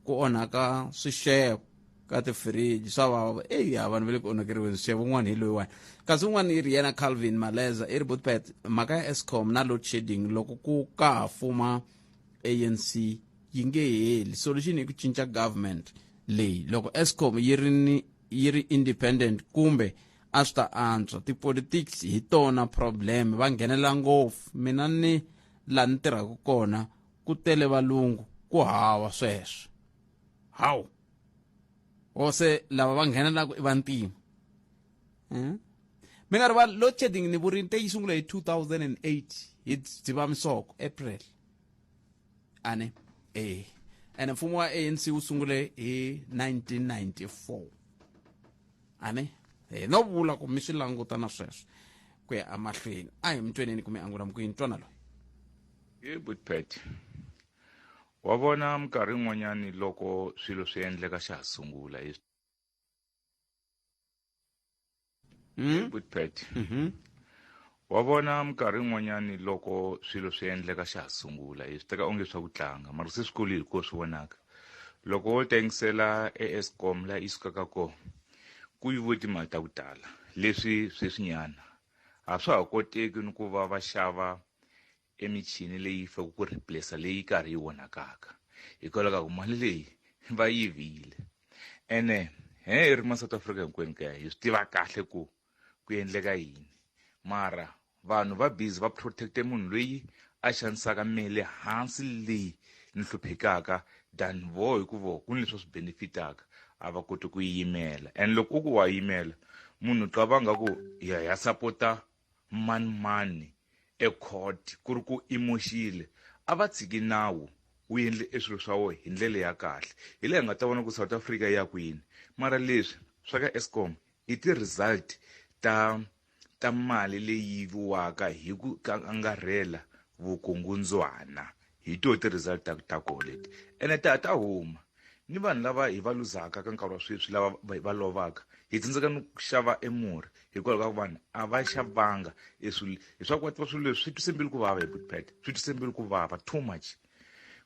ku onhaka swixevo ka tifiriji swa vava eya vanhu va le ku onhakeriweni swixevo un'wana hi loyiwani kasi un'wana i ri yena Calvin Maleza i ri Butpet mhaka ya Eskom na load shedding loko ku ka ha fuma ANC yi nge heli solution i ku cinca government leyi loko Eskom yi ri independent kumbe a swi ta antswa tipolitics hi tona problem va nghenela ngopfu mina ni laha ni tirhaka kona ku tele valungu ku hawa sweswo hawu ose lava va nghenelaka i vantima mi nga rivali load shedding ni vurini te yi sungula hi 2008 hi Dzivamisoko April ane ene mfumo wa ANC wu sungule hi 1994 ane no vula ku mi swi languta na sweswo ku ya emahlweni a hi mutweneni kumbe angula mukwini twana loyi hi Butpet wa vona minkarhi yin'wanyani loko swilo swi endleka xa ha sungula hi Butpet wa vona minkarhi yin'wanyani loko swilo swi endleka xa ha sungula hi swi teka onge swa ku tlanga mara se swi kulu hi ko swi vonaka loko wo tengisela eEskom laha yi sukaka kona ku yiviwe timali ta ku tala leswi sweswinyana a swa ha koteki ni ku va va xava emichini leyi feke ku replace leyi karhi yi vonakaka hikwalaho ka ku mali leyi va yivile ene he ri ma South Africa hinkwenu ka hi swi tiva kahle ku ku endleka yini mara vanhu va busy va protect munhu loyi a xanisaka mele hansi leyi ni hluphekaka than vo hi ku vo ku ni leswi swi benefitaka a va koti ku yimela and loko u ku wa yimela munhu qabanga ku ya ya sapota mani mani ecourt ku ri ku emoxile a va tshiki nawu wu endle eswilo swa wona hi ndlela ya kahle hi laha hi nga ta vona ku South Africa ya kwini mara leswi swa ka Eskom i ti-result ta mali leyi yiviwaka hi ku angarhela vukungundzwana hi to ti-result ta kona leti ene ta ta huma ni vanhu lava hi va luzaka ka nkarhi wa sweswi lava va lovaka hi tsandzeka ni ku xava emurhi hikwalaho ka ku vanhu a va xavanga eswilo hi swa ku va tiva swilo leswi swi twise mbilu ku vava hi Butpet swi twise mbilu ku vava too much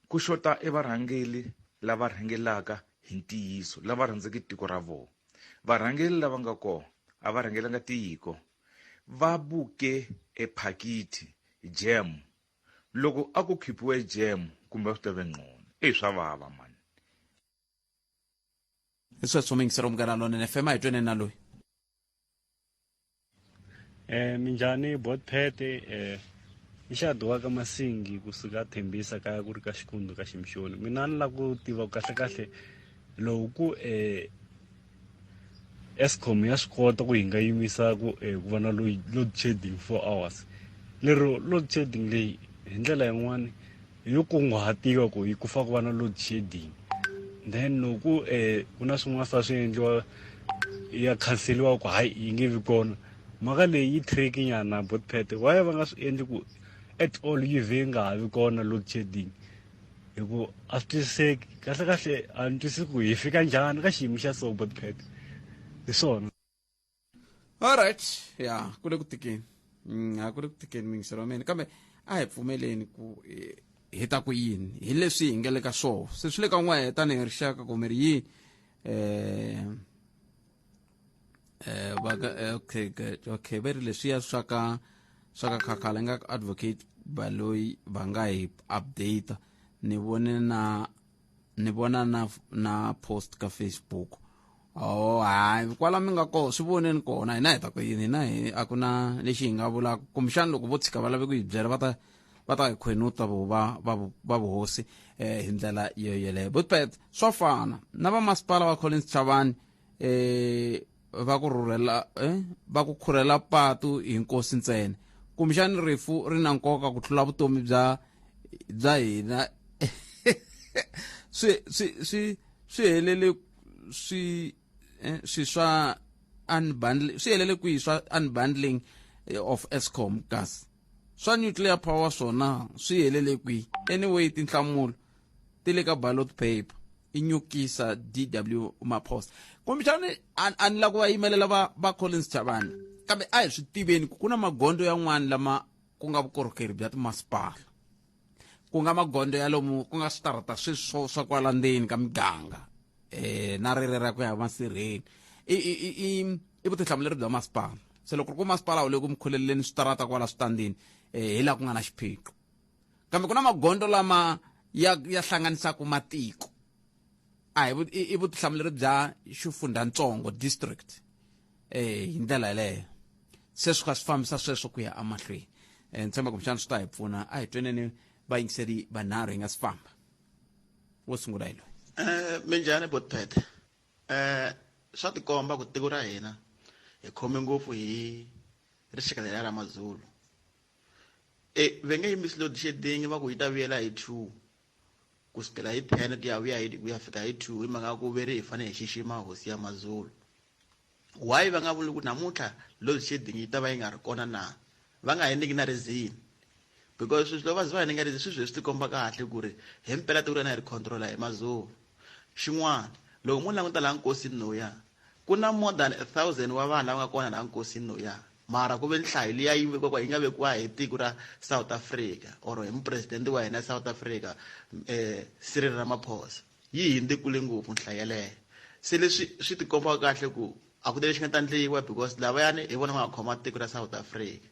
ku xota i varhangeli lava rhangelaka hi ntiyiso lava rhandzeke tiko ra vona varhangeli lava nga kona a va rhangelanga tiko va buke ephakiti jam loko a ku khipiwe jam kumbe a swi ta ve ngcono e swa vava mani. Hi sweswo muyingiseri Munghana Lonene FM a hi tweni na loyi. Minjhani Botpet i xa dyiwa ka Masingi kusuka Thembisa kaya ku ri ka Xikundu ka Ximxoni. Mina ni lava ku tiva ku kahle kahle loko ku Eskom ya swi kota ku hi nga yimisa ku ku va na load shedding 4 hours. Lero load shedding leyi hi ndlela yin'wani yo kunguhatiwa ku yi ku fa ku va na load shedding. Then loko ku na swin'wana swa swi endliwa ya khanseliwa ku hayi yi nge vi kona. Mhaka leyi yi tricky nyana Botpet. Why va nga swi endli ku at all yi vhe yi nga ha vi kona load shedding? Hi ku a swi twisiseki kahle kahle a ni twisisi ku hi fika njhani ka xiyimo xa so Botpet. Hi swona. Alright, ya ku le ku tikeni. A ku le ku tikeni muyingiseri wa mina kambe a hi pfumeleni ku hi ta ku yini hi leswi hi nga le ka swoho se swi le ka n'wehe tanihi rixaka kumbe ri yini va ka okay good okay va ri leswiya swa ka swa ka khakhala nga advocate baloyi va nga hi update ni vone na ni vona na na post ka Facebook. Oh hayi kwala mi nga koho swi voneni kona hina hi ta ku yini hina hi a ku na lexi hi nga vulaka kumbexana loko vo tshika va lave ku hi byela va ta hi khwenuta vo va va va vuhosi hi ndlela yo yeleyo. Botpet swa fana na vamasipala va Collins Chavani va ku rhurhela va ku khurhela patu hi nkosi ntsena kumbexana rifu ri na nkoka ku tlula vutomi bya hina swi swi swi swi helele swi swi swa unbundling swi helele kwihi swa unbundling of Eskom gas swa nuclear power swona swi helele kwihi. Anyway tinhlamulo ti le ka ballot paper i nyukisa DW Maphosa kumbexana a ni lava ku va yimelela va Collins Chavani kambe a hi swi tiveni ku ku na magondzo yan'wana lama ku nga vukorhokeri bya timasipala ku nga magondzo ya lomu ku nga switarata sweswo swa kwala ndzeni ka miganga na rere ra ku ya masirheni i vutihlamuleri bya masipala. Se loko ku masipala wu le ku mi khuleleni switarata kwala switandini hi laha ku nga na xiphiqo kambe ku na magondzo lama ya hlanganisaka matiko a hi i vutihlamuleri bya xifundzatsongo district hi ndlela yeleyo se swi kha swi fambisa sweswo ku ya emahlweni. Ni tshemba kumbexana swi ta hi pfuna a hi tweneni vayingiseri vanharhu hi nga si famba. Wo sungula hi loyi. Minjhani Botpet? Swa tikomba ku tiko ra hina hi khome ngopfu hi rixaka leriya ra Mazulu. Va nge yimisi load shedding va ku yi ta vuyela hi 2 kusukela hi 10 ku ya vuya hi ku ya fika hi 2 hi mhaka ku veri hi fanele hi xixima hosi ya Mazulu. Why va nga vuli ku namuntlha load shedding yi ta va yi nga ri kona na? Va nga hi nyiki na reason. Because swilo va va hi nyika reason sweswi swi tikomba kahle ku ri hi mpela tiko ra hina hi ri control hi Mazulu. Xin'wana loko mo languta laha nkosini loya ku na more than 1000 wa vanhu lava nga kona laha nkosini loya mara ku ve nhlayo liya yi vekiwa yi nga vekiwa hi tiko ra South Africa or hi mupresidente wa hina South Africa Cyril Ramaphosa yi hindze kule ngopfu nhlayo yeleyo. Se leswi swi tikomba kahle ku a ku na lexi nga ta endliwa because lavayani hi vona va nga khoma tiko ra South Africa.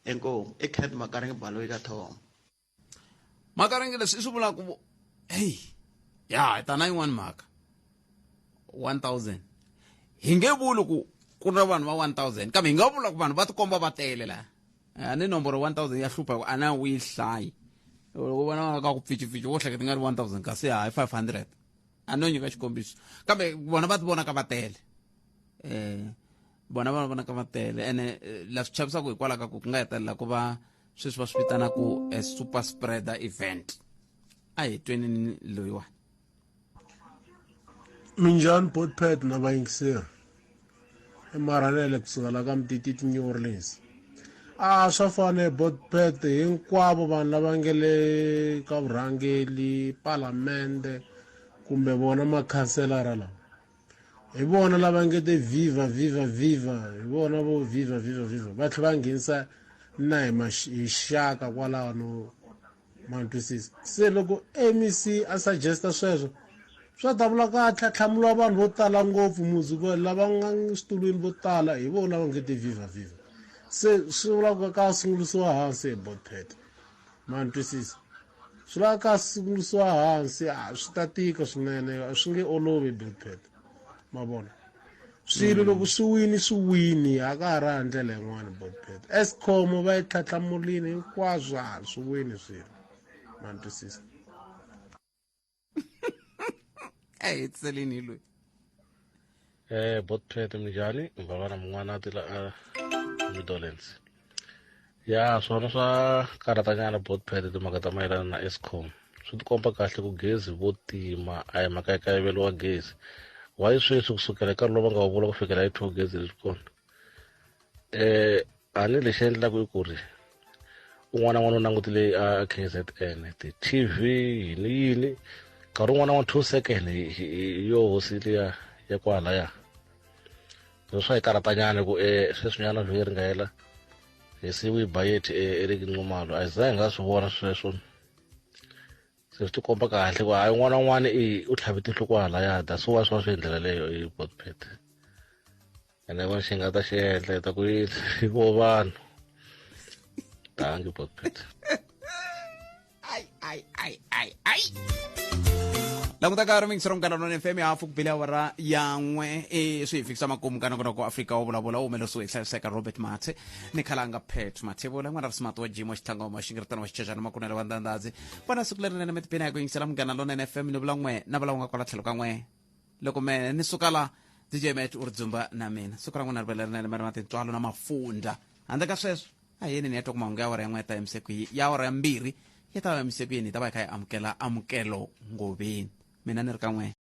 Inkomu i Kenneth Makaringe Baloyi ka Thoma. Makaringe leswi i swi vulaka ku hey ya hi ta na yin'wani mhaka 1000 hi nge vuli ku ku na vanhu va 1000 kambe hi nga vula ku vanhu va tikomba va tele laha. A ni nomboro 1000 ya hlupha ku a na wu yi hlayi. Loko vona ka ku pficipfici wo hleketa nga ri 1000 kasi hayi 500 a no nyika xikombiso kambe vona va ti vonaka va tele vona va vonaka va tele ene la swi chavisaka hikwalaho ka ku ku nga hetelela ku va sweswi va swi vitanaka a super spreader event. A hi tweni loyiwani. Minjhani Botpet na vayingiseri? I marhanele kusuka la ka Mtititi New Orleans. A swa fana Botpet hinkwavo vanhu lava nga le ka vurhangeri palamende kumbe vona makhanselara lava hi vona lava nge te viva viva viva hi vona vo viva viva viva va tlhela va nghenisa na hi xaka kwalano ma twisisa. Se loko MEC a suggesta sweswo swa ta vula ka tlhatlhamuriwa vanhu vo tala ngopfu muzi ku lava nga switulwini vo tala hi vona lava nge te viva viva. Se swi vula ku ka sungulisiwa hansi hi botpet ma ni twisisa swi lava ka sungulisiwa hansi a swi ta tika swinene a swi nge olovi botpet ma vona swilo loko swi wini swi wini a ka ha ri ha ndlela yin'wana botpet escom va yi tlhatlhamulini hinkwaswo a swi wini swilo ma ni twisisa a hi hetiseleni hi loyi Eh botpet minjhani mbalwana mun'wana a tila a Midolens ya swona swa karhatanyana botpet timhaka ta mayelana na Eskom swi tikomba kahle ku gezi vo tima a hi mhaka ya kayivelo wa gezi why sweswi kusukela eka lowu va nga wu vula ku fikela hi 2 gezi leri kona eh a ni lexi endlaka i ku ri un'wana na un'wana u langutile a KZN ti-TV yini yini nkarhi wun'wana wa 2 second hi yo hosi liya ya kwalaya leswi swa hi karhatanyana ku um sweswinyana vhiki ri nga hela hi siwi bayeti Eric Nxumalo a hi za hi nga swi vona sweswo se swi tikomba kahle ku hayi un'wana na un'wana i u tlhave tihlo kwalaya that's why swi va swi hi ndlela leyo i botpet ene va xi nga ta xi endla hi ta ku yi vo vanhu tangi botpet ai ai ai ai ai languta ka ri mingisi ro munghana fm ya hafu ku bile awara ya n'we i swi hi fikisa makumu ka nongonoko afrika wo vulavula wu humelerisiwe hi hlayiseka robert mathe ni khalanga pet mathevula n'wana ri smart wa jimo xitlhangoma xingiritana wa xichechana makunele wa ndandadzi vona siku lerinene mi tiphina hi ku yingisela munghana lonene fm ni vula n'we na vula wu nga kwala tlhelo ka n'we loko me ni suka la dj mat u ri dzumba na mina siku ra n'wina ri ve lerinene mi ri na tintswalo na mafundza handle ka sweswo a yini ni ya twa ku mahungu ya awara ya n'we ya ta emiseko ya awara ya mbirhi ya ta va emiseko yini hi ta va hi kha hi amukela amukelo ngoveni mina ni ri ka n'we.